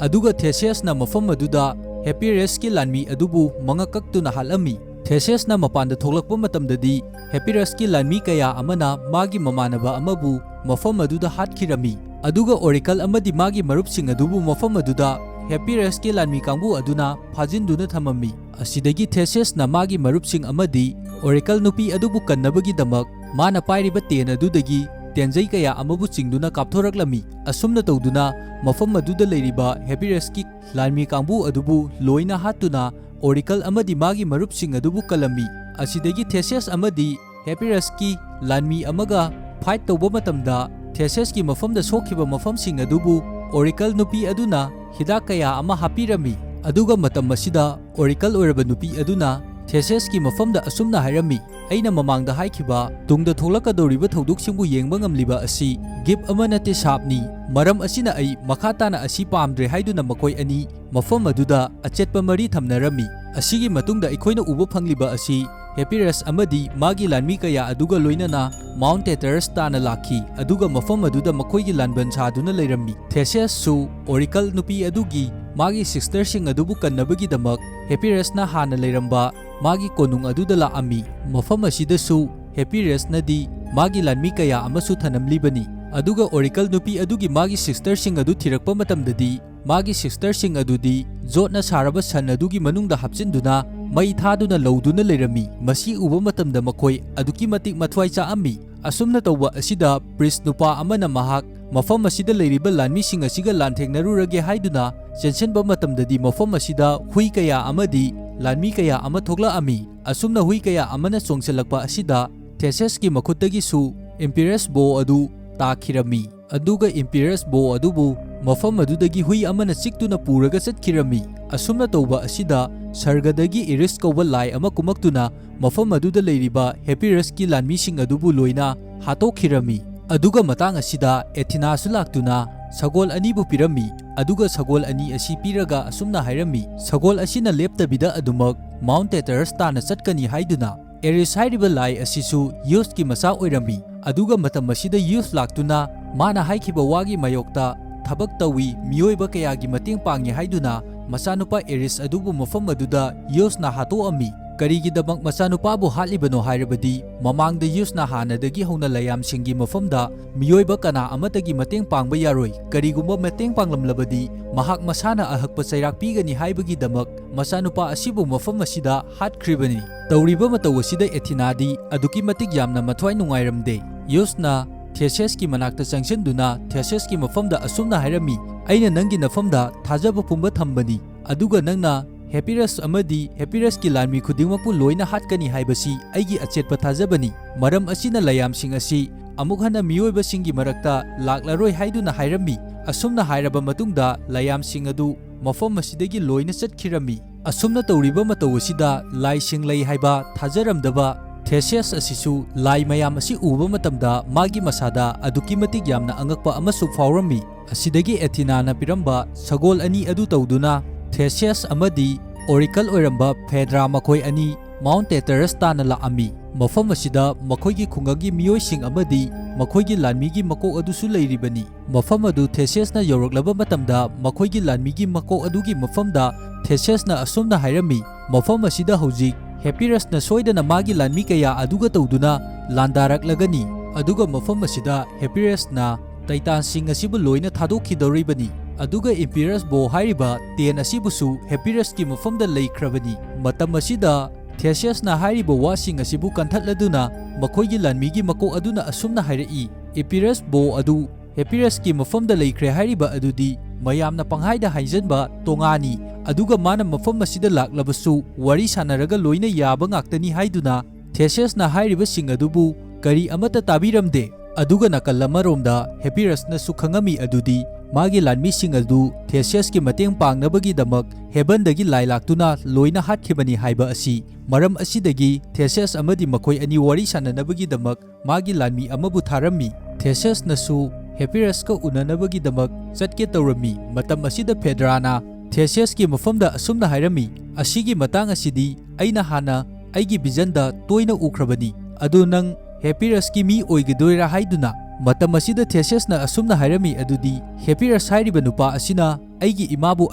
ꯑꯗꯨꯒ Theseus ꯅ ꯃꯐꯝ ꯑꯗꯨꯗ Happy Race ꯀꯤ ꯂꯥꯟꯃꯤ ꯑꯗꯨꯕꯨ ꯃꯉꯛ ꯀꯛꯇꯨꯅ ꯍꯥꯠꯂꯝꯃꯤ꯫ Theseus ꯅ ꯃꯄꯥꯟꯗ ꯊꯣꯛꯂꯛꯄ ꯃꯇꯝꯗꯗꯤ Happy Race ꯀꯤ ꯂꯥꯟꯃꯤ ꯀꯌꯥ ꯑꯃꯅ ꯃꯥꯒꯤ ꯃꯃꯥꯟꯅꯕ ꯑꯃꯕꯨ ꯃꯐꯝ ꯑꯗꯨꯗ ꯍꯥꯠꯈꯤꯔꯝꯃꯤ꯫ ꯑꯗꯨꯒ Oracle ꯑꯃꯗꯤ ꯃꯥꯒꯤ ꯃꯔꯨꯞꯁꯤꯡ ꯑꯗꯨꯕꯨ ꯃꯐꯝ ꯑꯗꯨꯗ Happy Race ꯀꯤ ꯂꯥꯟꯃꯤ ꯀꯥꯡꯕꯨ ꯑꯗꯨꯅ ꯐꯥꯖꯤꯟꯗꯨꯅ ꯊꯝꯃꯝꯃꯤ꯫ ꯑꯁꯤꯗꯒꯤ Theseus ꯅ ꯃꯥꯒꯤ ꯃꯔꯨꯞꯁꯤꯡ ꯑꯃꯗꯤ Oracle ꯅꯨꯄꯤ ꯑꯗꯨꯕꯨ ꯀꯟꯅꯕꯒꯤꯗꯃꯛ ꯃꯥꯅ ꯄꯥꯏꯔꯤꯕ ꯇꯦꯟ ꯑꯗꯨꯗꯒꯤ ꯇꯦꯟꯖꯩ ꯀꯌꯥ ꯑꯃꯕꯨ ꯆꯤꯡꯗꯨꯅ ꯀꯥꯞꯊꯣꯔꯛꯂꯝꯃꯤ꯫ ꯑꯁꯨꯝꯅ ꯇꯧꯗꯨꯅ ꯃꯐꯝ ꯑꯗꯨꯗ ꯂꯩꯔꯤꯕ Happy Race ꯀꯤ ꯂꯥꯟꯃꯤ ꯀꯥꯡꯕꯨ ꯑꯗꯨꯕꯨ ꯂꯣꯏꯅ ꯍꯥꯠꯇꯨꯅ Oracle ꯑꯃꯗꯤ ꯃꯥꯒꯤ ꯃꯔꯨꯞꯁꯤꯡ ꯑꯗꯨꯕꯨ ꯀꯜꯂꯝꯃꯤ꯫ ꯑꯁꯤꯗꯒꯤ Theseus ꯑꯃꯗꯤ Happy Race ꯀꯤ ꯂꯥꯟꯃꯤ ꯑꯃꯒ fight ꯇꯧꯕ ꯃꯇꯝꯗ Theseus ꯀꯤ ꯃꯐꯝꯗ ꯁꯣꯛꯈꯤꯕ ꯃꯐꯝꯁꯤꯡ ꯑꯗꯨꯕꯨ Oracle ꯅꯨꯄꯤ ꯑꯗꯨꯅ ꯍꯤꯗꯥꯛ ꯀꯌꯥ ꯑꯃ ꯍꯥꯞꯄꯤꯔꯝꯃꯤ꯫ ꯑꯗꯨꯒ ꯃꯇꯝ ꯑꯁꯤꯗ Oracle ꯑꯣꯏꯔꯕ ꯅꯨꯄꯤ ꯑꯗꯨꯅ Theseus ꯀꯤ ꯃꯐꯝꯗ ꯑꯁꯨꯝꯅ ꯍꯥꯏꯔꯝꯃꯤ, "ꯑꯩꯅ ꯃꯃꯥꯡꯗ ꯍꯥꯏꯈꯤꯕ ꯇꯨꯡꯗ ꯊꯣꯛꯂꯛꯀꯗꯧꯔꯤꯕ ꯊꯧꯗꯣꯛꯁꯤꯡꯕꯨ ꯌꯦꯡꯕ ꯉꯝꯂꯤꯕ ꯑꯁꯤ gift ꯑꯃ ꯅꯠꯇꯦ, ꯁꯥꯞꯅꯤ꯫ ꯃꯔꯝ ꯑꯁꯤꯅ ꯑꯩ ꯃꯈꯥ ꯇꯥꯅ ꯑꯁꯤ ꯄꯥꯝꯗ꯭ꯔꯦ" ꯍꯥꯏꯗꯨꯅ ꯃꯈꯣꯏ ꯑꯅꯤ ꯃꯐꯝ ꯑꯗꯨꯗ ꯑꯆꯦꯠꯄ ꯃꯔꯤ ꯊꯝꯅꯔꯝꯃꯤ꯫ ꯑꯁꯤꯒꯤ ꯃꯇꯨꯡꯗ ꯑꯩꯈꯣꯏꯅ ꯎꯕ ꯐꯪꯂꯤꯕ ꯑꯁꯤ Happy Race ꯑꯃꯗꯤ ꯃꯥꯒꯤ ꯂꯥꯟꯃꯤ ꯀꯌꯥ ꯑꯗꯨꯒ ꯂꯣꯏꯅꯅ Mount Hatharos ꯇꯥꯟꯅ ꯂꯥꯛꯈꯤ, ꯑꯗꯨꯒ ꯃꯐꯝ ꯑꯗꯨꯗ ꯃꯈꯣꯏꯒꯤ ꯂꯥꯟꯕꯟ ꯁꯥꯗꯨꯅ ꯂꯩꯔꯝꯃꯤ꯫ Theseus ꯁꯨ Oracle ꯅꯨꯄꯤ ꯑꯗꯨꯒꯤ ꯃꯥꯒꯤ sister ꯁꯤꯡ ꯑꯗꯨꯕꯨ ꯀꯟꯅꯕꯒꯤꯗꯃꯛ Happy Race ꯅ ꯍꯥꯟꯅ ꯂꯩꯔꯝꯕ ꯃꯥꯒꯤ ꯀꯣꯅꯨꯡ ꯑꯗꯨꯗ ꯂꯥꯛꯑꯝꯃꯤ꯫ ꯃꯐꯝ ꯑꯁꯤꯗꯁꯨ Happy Race ꯅꯗꯤ ꯃꯥꯒꯤ ꯂꯥꯟꯃꯤ ꯀꯌꯥ ꯑꯃꯁꯨ ꯊꯅꯝꯂꯤꯕꯅꯤ꯫ ꯑꯗꯨꯒ Oracle ꯅꯨꯄꯤ ꯑꯗꯨꯒꯤ ꯃꯥꯒꯤ sister ꯁꯤꯡ ꯑꯗꯨ ꯊꯤꯔꯛꯄ ꯃꯇꯝꯗꯗꯤ ꯃꯥꯒꯤ sister ꯁꯤꯡ ꯑꯗꯨꯗꯤ ꯖꯣꯠꯅ ꯁꯥꯔꯕ ꯁꯟ ꯑꯗꯨꯒꯤ ꯃꯅꯨꯡꯗ ꯍꯥꯞꯆꯤꯟꯗꯨꯅ ꯃꯩ ꯊꯥꯗꯨꯅ ꯂꯧꯗꯨꯅ ꯂꯩꯔꯝꯃꯤ꯫ ꯃꯁꯤ ꯎꯕ ꯃꯇꯝꯗ ꯃꯈꯣꯏ ꯑꯗꯨꯛꯀꯤ ꯃꯇꯤꯛ ꯃꯊ꯭ꯋꯥꯏ ꯆꯥꯛꯑꯝꯃꯤ꯫ ꯑꯁꯨꯝꯅ ꯇꯧꯕ ꯑꯁꯤꯗ priest ꯅꯨꯄꯥ ꯑꯃꯅ ꯃꯍꯥꯛ ꯃꯐꯝ ꯑꯁꯤꯗ ꯂꯩꯔꯤꯕ ꯂꯥꯟꯃꯤꯁꯤꯡ ꯑꯁꯤꯒ ꯂꯥꯟꯊꯦꯡꯅꯔꯨꯔꯒꯦ ꯍꯥꯏꯗꯨꯅ ꯆꯦꯟꯁꯤꯟꯕ ꯃꯇꯝꯗꯗꯤ ꯃꯐꯝ ꯑꯁꯤꯗ ꯍꯨꯏ ꯀꯌꯥ ꯑꯃꯗꯤ ꯂꯥꯟꯃꯤ ꯀꯌꯥ ꯑꯃ ꯊꯣꯛꯂꯛꯑꯝꯃꯤ꯫ ꯑꯁꯨꯝꯅ ꯍꯨꯏ ꯀꯌꯥ ꯑꯃꯅ ꯆꯣꯡꯁꯤꯜꯂꯛꯄ ꯑꯁꯤꯗ Theseus ꯀꯤ ꯃꯈꯨꯠꯇꯒꯤꯁꯨ Emperor's Bow ꯑꯗꯨ ꯇꯥꯈꯤꯔꯝꯃꯤ꯫ ꯑꯗꯨꯒ Emperor's Bow ꯑꯗꯨꯕꯨ ꯃꯐꯝ ꯑꯗꯨꯗꯒꯤ ꯍꯨꯏ ꯑꯃꯅ ꯆꯤꯛꯇꯨꯅ ꯄꯨꯔꯒ ꯆꯠꯈꯤꯔꯝꯃꯤ꯫ ꯑꯁꯨꯝꯅ ꯇꯧꯕ ꯑꯁꯤꯗ ꯁꯔꯒꯗꯒꯤ ꯏꯔꯤꯁ ꯀꯧꯕ ꯂꯥꯏ ꯑꯃ ꯀꯨꯝꯃꯛꯇꯨꯅ ꯃꯐꯝ ꯑꯗꯨꯗ ꯂꯩꯔꯤꯕ ꯍꯦꯄꯤꯔꯁꯀꯤ ꯂꯥꯟꯃꯤꯁꯤꯡ ꯑꯗꯨꯕꯨ ꯂꯣꯏꯅ ꯍꯥꯠꯇꯣꯛꯈꯤꯔꯝꯃꯤ꯫ ꯑꯗꯨꯒ ꯃꯇꯥꯡ ꯑꯁꯤꯗ ꯑꯦꯊꯤꯅꯥꯁꯨ ꯂꯥꯛꯇꯨꯅ ꯁꯒꯣꯜ ꯑꯅꯤꯕꯨ ꯄꯤꯔꯝꯃꯤ꯫ ꯑꯗꯨꯒ ꯁꯒꯣꯜ ꯑꯅꯤ ꯑꯁꯤ ꯄꯤꯔꯒ ꯑꯁꯨꯝꯅ ꯍꯥꯏꯔꯝꯃꯤ, "ꯁꯒꯣꯜ ꯑꯁꯤꯅ ꯂꯦꯞꯇꯕꯤꯗ ꯑꯗꯨꯃꯛ ꯃꯥꯎꯟꯠ ꯇꯦꯇꯔꯁ ꯇꯥꯟꯅ ꯆꯠꯀꯅꯤ" ꯍꯥꯏꯗꯨꯅ꯫ ꯑꯦꯔꯤꯁ ꯍꯥꯏꯔꯤꯕ ꯂꯥꯏ ꯑꯁꯤꯁꯨ ꯌꯨꯁꯀꯤ ꯃꯆꯥ ꯑꯣꯏꯔꯝꯃꯤ꯫ ꯑꯗꯨꯒ ꯃꯇꯝ ꯑꯁꯤꯗ ꯌꯨꯁ ꯂꯥꯛꯇꯨꯅ ꯃꯥꯅ ꯍꯥꯏꯈꯤꯕ ꯋꯥꯒꯤ ꯃꯥꯌꯣꯛꯇ ꯊꯕꯛ ꯇꯧꯏ, ꯃꯤꯑꯣꯏꯕ ꯀꯌꯥꯒꯤ ꯃꯇꯦꯡ ꯄꯥꯡꯉꯤ ꯍꯥꯏꯗꯨꯅ ꯃꯆꯥꯅꯨꯄꯥ ꯑꯦꯔꯤꯁ ꯑꯗꯨꯕꯨ ꯃꯐꯝ ꯑꯗꯨꯗ ꯌꯨꯁꯅ ꯍꯥꯠꯇꯣꯛꯑꯝꯃꯤ꯫ ꯀꯔꯤꯒꯤꯗꯃꯛ ꯃꯆꯥꯅꯨꯄꯥꯕꯨ ꯍꯥꯠꯂꯤꯕꯅꯣ ꯍꯥꯏꯔꯕꯗꯤ, ꯃꯃꯥꯡꯗ ꯌꯨꯁꯅ ꯍꯥꯟꯅꯗꯒꯤ ꯍꯧꯅ ꯂꯥꯏꯌꯥꯝꯁꯤꯡꯒꯤ ꯃꯐꯝꯗ ꯃꯤꯑꯣꯏꯕ ꯀꯅꯥ ꯑꯃꯠꯇꯒꯤ ꯃꯇꯦꯡ ꯄꯥꯡꯕ ꯌꯥꯔꯣꯏ, ꯀꯔꯤꯒꯨꯝꯕ ꯃꯇꯦꯡ ꯄꯥꯡꯂꯝꯂꯕꯗꯤ ꯃꯍꯥꯛ ꯃꯁꯥꯅ ꯑꯍꯛꯄ ꯆꯩꯔꯥꯛ ꯄꯤꯒꯅꯤ ꯍꯥꯏꯕꯒꯤꯗꯃꯛ ꯃꯆꯥꯅꯨꯄꯥ ꯑꯁꯤꯕꯨ ꯃꯐꯝ ꯑꯁꯤꯗ ꯍꯥꯠꯈ꯭ꯔꯤꯕꯅꯤ꯫ ꯇꯧꯔꯤꯕ ꯃꯇꯧ ꯑꯁꯤꯗ ꯑꯦꯊꯤꯅꯥꯗꯤ ꯑꯗꯨꯛꯀꯤ ꯃꯇꯤꯛ ꯌꯥꯝꯅ ꯃꯊ꯭ꯋꯥꯏ ꯅꯨꯡꯉꯥꯏꯔꯝꯗꯦ꯫ ꯌꯨꯁꯅ ꯊꯦꯁꯤꯌꯁꯀꯤ ꯃꯅꯥꯛꯇ ꯆꯪꯁꯤꯟꯗꯨꯅ ꯊꯦꯁꯤꯌꯁꯀꯤ ꯃꯐꯝꯗ ꯑꯁꯨꯝꯅ ꯍꯥꯏꯔꯝꯃꯤ, "ꯑꯩꯅ ꯅꯪꯒꯤ ꯅꯐꯝꯗ ꯊꯥꯖꯕ ꯄꯨꯝꯕ ꯊꯝꯕꯅꯤ, ꯑꯗꯨꯒ ꯅꯪꯅ ꯍꯦꯄꯤꯔꯁ ꯑꯃꯗꯤ ꯍꯦꯄꯤꯔꯁꯀꯤ ꯂꯥꯟꯃꯤ ꯈꯨꯗꯤꯡꯃꯛꯄꯨ ꯂꯣꯏꯅ ꯍꯥꯠꯀꯅꯤ ꯍꯥꯏꯕꯁꯤ ꯑꯩꯒꯤ ꯑꯆꯦꯠꯄ ꯊꯥꯖꯕꯅꯤ꯫ ꯃꯔꯝ ꯑꯁꯤꯅ ꯂꯥꯏꯌꯥꯝꯁꯤꯡ ꯑꯁꯤ ꯑꯃꯨꯛ ꯍꯟꯅ ꯃꯤꯑꯣꯏꯕꯁꯤꯡꯒꯤ ꯃꯔꯛꯇ ꯂꯥꯛꯂꯔꯣꯏ" ꯍꯥꯏꯗꯨꯅ ꯍꯥꯏꯔꯝꯃꯤ꯫ ꯑꯁꯨꯝꯅ ꯍꯥꯏꯔꯕ ꯃꯇꯨꯡꯗ ꯂꯥꯏꯌꯥꯝꯁꯤꯡ ꯑꯗꯨ ꯃꯐꯝ ꯑꯁꯤꯗꯒꯤ ꯂꯣꯏꯅ ꯆꯠꯈꯤꯔꯝꯃꯤ꯫ ꯑꯁꯨꯝꯅ ꯇꯧꯔꯤꯕ ꯃꯇꯧ ꯑꯁꯤꯗ ꯂꯥꯏꯁꯤꯡ ꯂꯩ ꯍꯥꯏꯕ ꯊꯥꯖꯔꯝꯗꯕ ꯊꯦꯁꯤꯌꯁ ꯑꯁꯤꯁꯨ ꯂꯥꯏ ꯃꯌꯥꯝ ꯑꯁꯤ ꯎꯕ ꯃꯇꯝꯗ ꯃꯥꯒꯤ ꯃꯁꯥꯗ ꯑꯗꯨꯛꯀꯤ ꯃꯇꯤꯛ ꯌꯥꯝꯅ ꯑꯉꯛꯄ ꯑꯃꯁꯨ ꯐꯥꯎꯔꯝꯃꯤ꯫ ꯑꯁꯤꯗꯒꯤ ꯑꯦꯊꯤꯅꯥꯅ ꯄꯤꯔꯝꯕ ꯁꯒꯣꯜ ꯑꯅꯤ ꯑꯗꯨ ꯇꯧꯗꯨꯅ ꯊꯦꯁꯤꯌꯁ ꯑꯃꯗꯤ ꯑꯣꯔꯤꯀꯜ ꯑꯣꯏꯔꯝꯕ ꯐꯦꯗ꯭ꯔꯥ ꯃꯈꯣꯏ ꯑꯅꯤ ꯃꯥꯎꯟꯠ ꯇꯦꯇꯔꯁ ꯇꯥꯟꯅ ꯂꯥꯛꯑꯝꯃꯤ꯫ ꯃꯐꯝ ꯑꯁꯤꯗ ꯃꯈꯣꯏꯒꯤ ꯈꯨꯡꯒꯪꯒꯤ ꯃꯤꯑꯣꯏꯁꯤꯡ ꯑꯃꯗꯤ ꯃꯈꯣꯏꯒꯤ ꯂꯥꯟꯃꯤꯒꯤ ꯃꯀꯣꯛ ꯑꯗꯨꯁꯨ ꯂꯩꯔꯤꯕꯅꯤ꯫ ꯃꯐꯝ ꯑꯗꯨ ꯊꯦꯁꯤꯌꯁꯅ ꯌꯧꯔꯛꯂꯕ ꯃꯇꯝꯗ ꯃꯈꯣꯏꯒꯤ ꯂꯥꯟꯃꯤꯒꯤ ꯃꯀꯣꯛ ꯑꯗꯨꯒꯤ ꯃꯐꯝꯗ ꯊꯦꯁꯤꯌꯁꯅ ꯑꯁꯨꯝꯅ ꯍꯥꯏꯔꯝꯃꯤ, "ꯃꯐꯝ ꯑꯁꯤꯗ ꯍꯧꯖꯤꯛ ꯍꯦꯄꯤꯔꯁꯅ ꯁꯣꯏꯗꯅ ꯃꯥꯒꯤ ꯂꯥꯟꯃꯤ ꯀꯌꯥ ꯑꯗꯨꯒ ꯇꯧꯗꯨꯅ ꯂꯥꯟꯗꯥꯔꯛꯂꯒꯅꯤ, ꯑꯗꯨꯒ ꯃꯐꯝ ꯑꯁꯤꯗ ꯍꯦꯄꯤꯔꯁꯅ ꯇꯥꯏꯇꯥꯟꯁꯤꯡ ꯑꯁꯤꯕꯨ ꯂꯣꯏꯅ ꯊꯥꯗꯣꯛꯈꯤꯗꯧꯔꯤꯕꯅꯤ, ꯑꯗꯨꯒ ꯏꯝꯄꯤꯔꯁ ꯕꯣ ꯍꯥꯏꯔꯤꯕ ꯇꯦꯟ ꯑꯁꯤꯕꯨꯁꯨ ꯍꯦꯄꯤꯔꯁꯀꯤ ꯃꯐꯝꯗ ꯂꯩꯈ꯭ꯔꯕꯅꯤ"꯫ ꯃꯇꯝ ꯑꯁꯤꯗ ꯊꯦꯁꯤꯌꯁꯅ ꯍꯥꯏꯔꯤꯕ ꯋꯥꯁꯤꯡ ꯑꯁꯤꯕꯨ ꯀꯟꯊꯠꯂꯗꯨꯅ ꯃꯈꯣꯏꯒꯤ ꯂꯥꯟꯃꯤꯒꯤ ꯃꯀꯣꯛ ꯑꯗꯨꯅ ꯑꯁꯨꯝꯅ ꯍꯥꯏꯔꯛꯏ, "ꯏꯝꯄꯤꯔꯁ ꯕꯣ ꯑꯗꯨ ꯍꯦꯄꯤꯔꯁꯀꯤ ꯃꯐꯝꯗ ꯂꯩꯈ꯭ꯔꯦ ꯍꯥꯏꯔꯤꯕ ꯑꯗꯨꯗꯤ ꯃꯌꯥꯝꯅ ꯄꯪꯍꯥꯏꯗ ꯍꯥꯏꯖꯟꯕ ꯇꯣꯉꯥꯅꯤ, ꯑꯗꯨꯒ ꯃꯥꯅ ꯃꯐꯝ ꯑꯁꯤꯗ ꯂꯥꯛꯂꯕꯁꯨ ꯋꯥꯔꯤ ꯁꯥꯟꯅꯔꯒ ꯂꯣꯏꯅ ꯌꯥꯕ ꯉꯥꯛꯇꯅꯤ" ꯍꯥꯏꯗꯨꯅ ꯊꯦꯁꯤꯌꯁꯅ ꯍꯥꯏꯔꯤꯕꯁꯤꯡ ꯑꯗꯨꯕꯨ ꯀꯔꯤ ꯑꯃꯠꯇ ꯇꯥꯕꯤꯔꯝꯗꯦ꯫ ꯑꯗꯨꯒ ꯅꯥꯀꯜ ꯑꯃꯔꯣꯝꯗ ꯍꯦꯄꯤꯔꯁꯅꯁꯨ ꯈꯪꯉꯝꯃꯤ ꯑꯗꯨꯗꯤ ꯃꯥꯒꯤ ꯂꯥꯟꯃꯤꯁꯤꯡ ꯑꯗꯨ ꯊꯦꯁꯤꯌꯁꯀꯤ ꯃꯇꯦꯡ ꯄꯥꯡꯅꯕꯒꯤꯗꯃꯛ ꯍꯦꯕꯟꯗꯒꯤ ꯂꯥꯏ ꯂꯥꯛꯇꯨꯅ ꯂꯣꯏꯅ ꯍꯥꯠꯈꯤꯕꯅꯤ ꯍꯥꯏꯕ ꯑꯁꯤ꯫ ꯃꯔꯝ ꯑꯁꯤꯗꯒꯤ ꯊꯦꯁꯤꯌꯁ ꯑꯃꯗꯤ ꯃꯈꯣꯏ ꯑꯅꯤ ꯋꯥꯔꯤ ꯁꯥꯟꯅꯅꯕꯒꯤꯗꯃꯛ ꯃꯥꯒꯤ ꯂꯥꯟꯃꯤ ꯑꯃꯕꯨ ꯊꯥꯔꯝꯃꯤ꯫ ꯊꯦꯁꯤꯌꯁꯅꯁꯨ ꯍꯦꯄꯤꯔꯁꯀ ꯎꯅꯅꯕꯒꯤꯗꯃꯛ ꯆꯠꯀꯦ ꯇꯧꯔꯝꯃꯤ꯫ ꯃꯇꯝ ꯑꯁꯤꯗ ꯐꯦꯗ꯭ꯔꯥꯅ ꯊꯦꯁꯤꯌꯁꯀꯤ ꯃꯐꯝꯗ ꯑꯁꯨꯝꯅ ꯍꯥꯏꯔꯝꯃꯤ, "ꯑꯁꯤꯒꯤ ꯃꯇꯥꯡ ꯑꯁꯤꯗꯤ ꯑꯩꯅ ꯍꯥꯟꯅ ꯑꯩꯒꯤ ꯚꯤꯖꯟꯗ ꯇꯣꯏꯅ ꯎꯈ꯭ꯔꯕꯅꯤ꯫ ꯑꯗꯨ ꯅꯪ ꯍꯦꯄꯤꯔꯁꯀꯤ ꯃꯤ ꯑꯣꯏꯒꯗꯣꯏꯔꯥ?" ꯍꯥꯏꯗꯨꯅ꯫ ꯃꯇꯝ ꯑꯁꯤꯗ ꯊꯦꯁꯤꯌꯁꯅ ꯑꯁꯨꯝꯅ ꯍꯥꯏꯔꯝꯃꯤ ꯑꯗꯨꯗꯤ, "ꯍꯦꯄꯤꯔꯁ ꯍꯥꯏꯔꯤꯕ ꯅꯨꯄꯥ ꯑꯁꯤꯅ ꯑꯩꯒꯤ ꯏꯃꯥꯕꯨ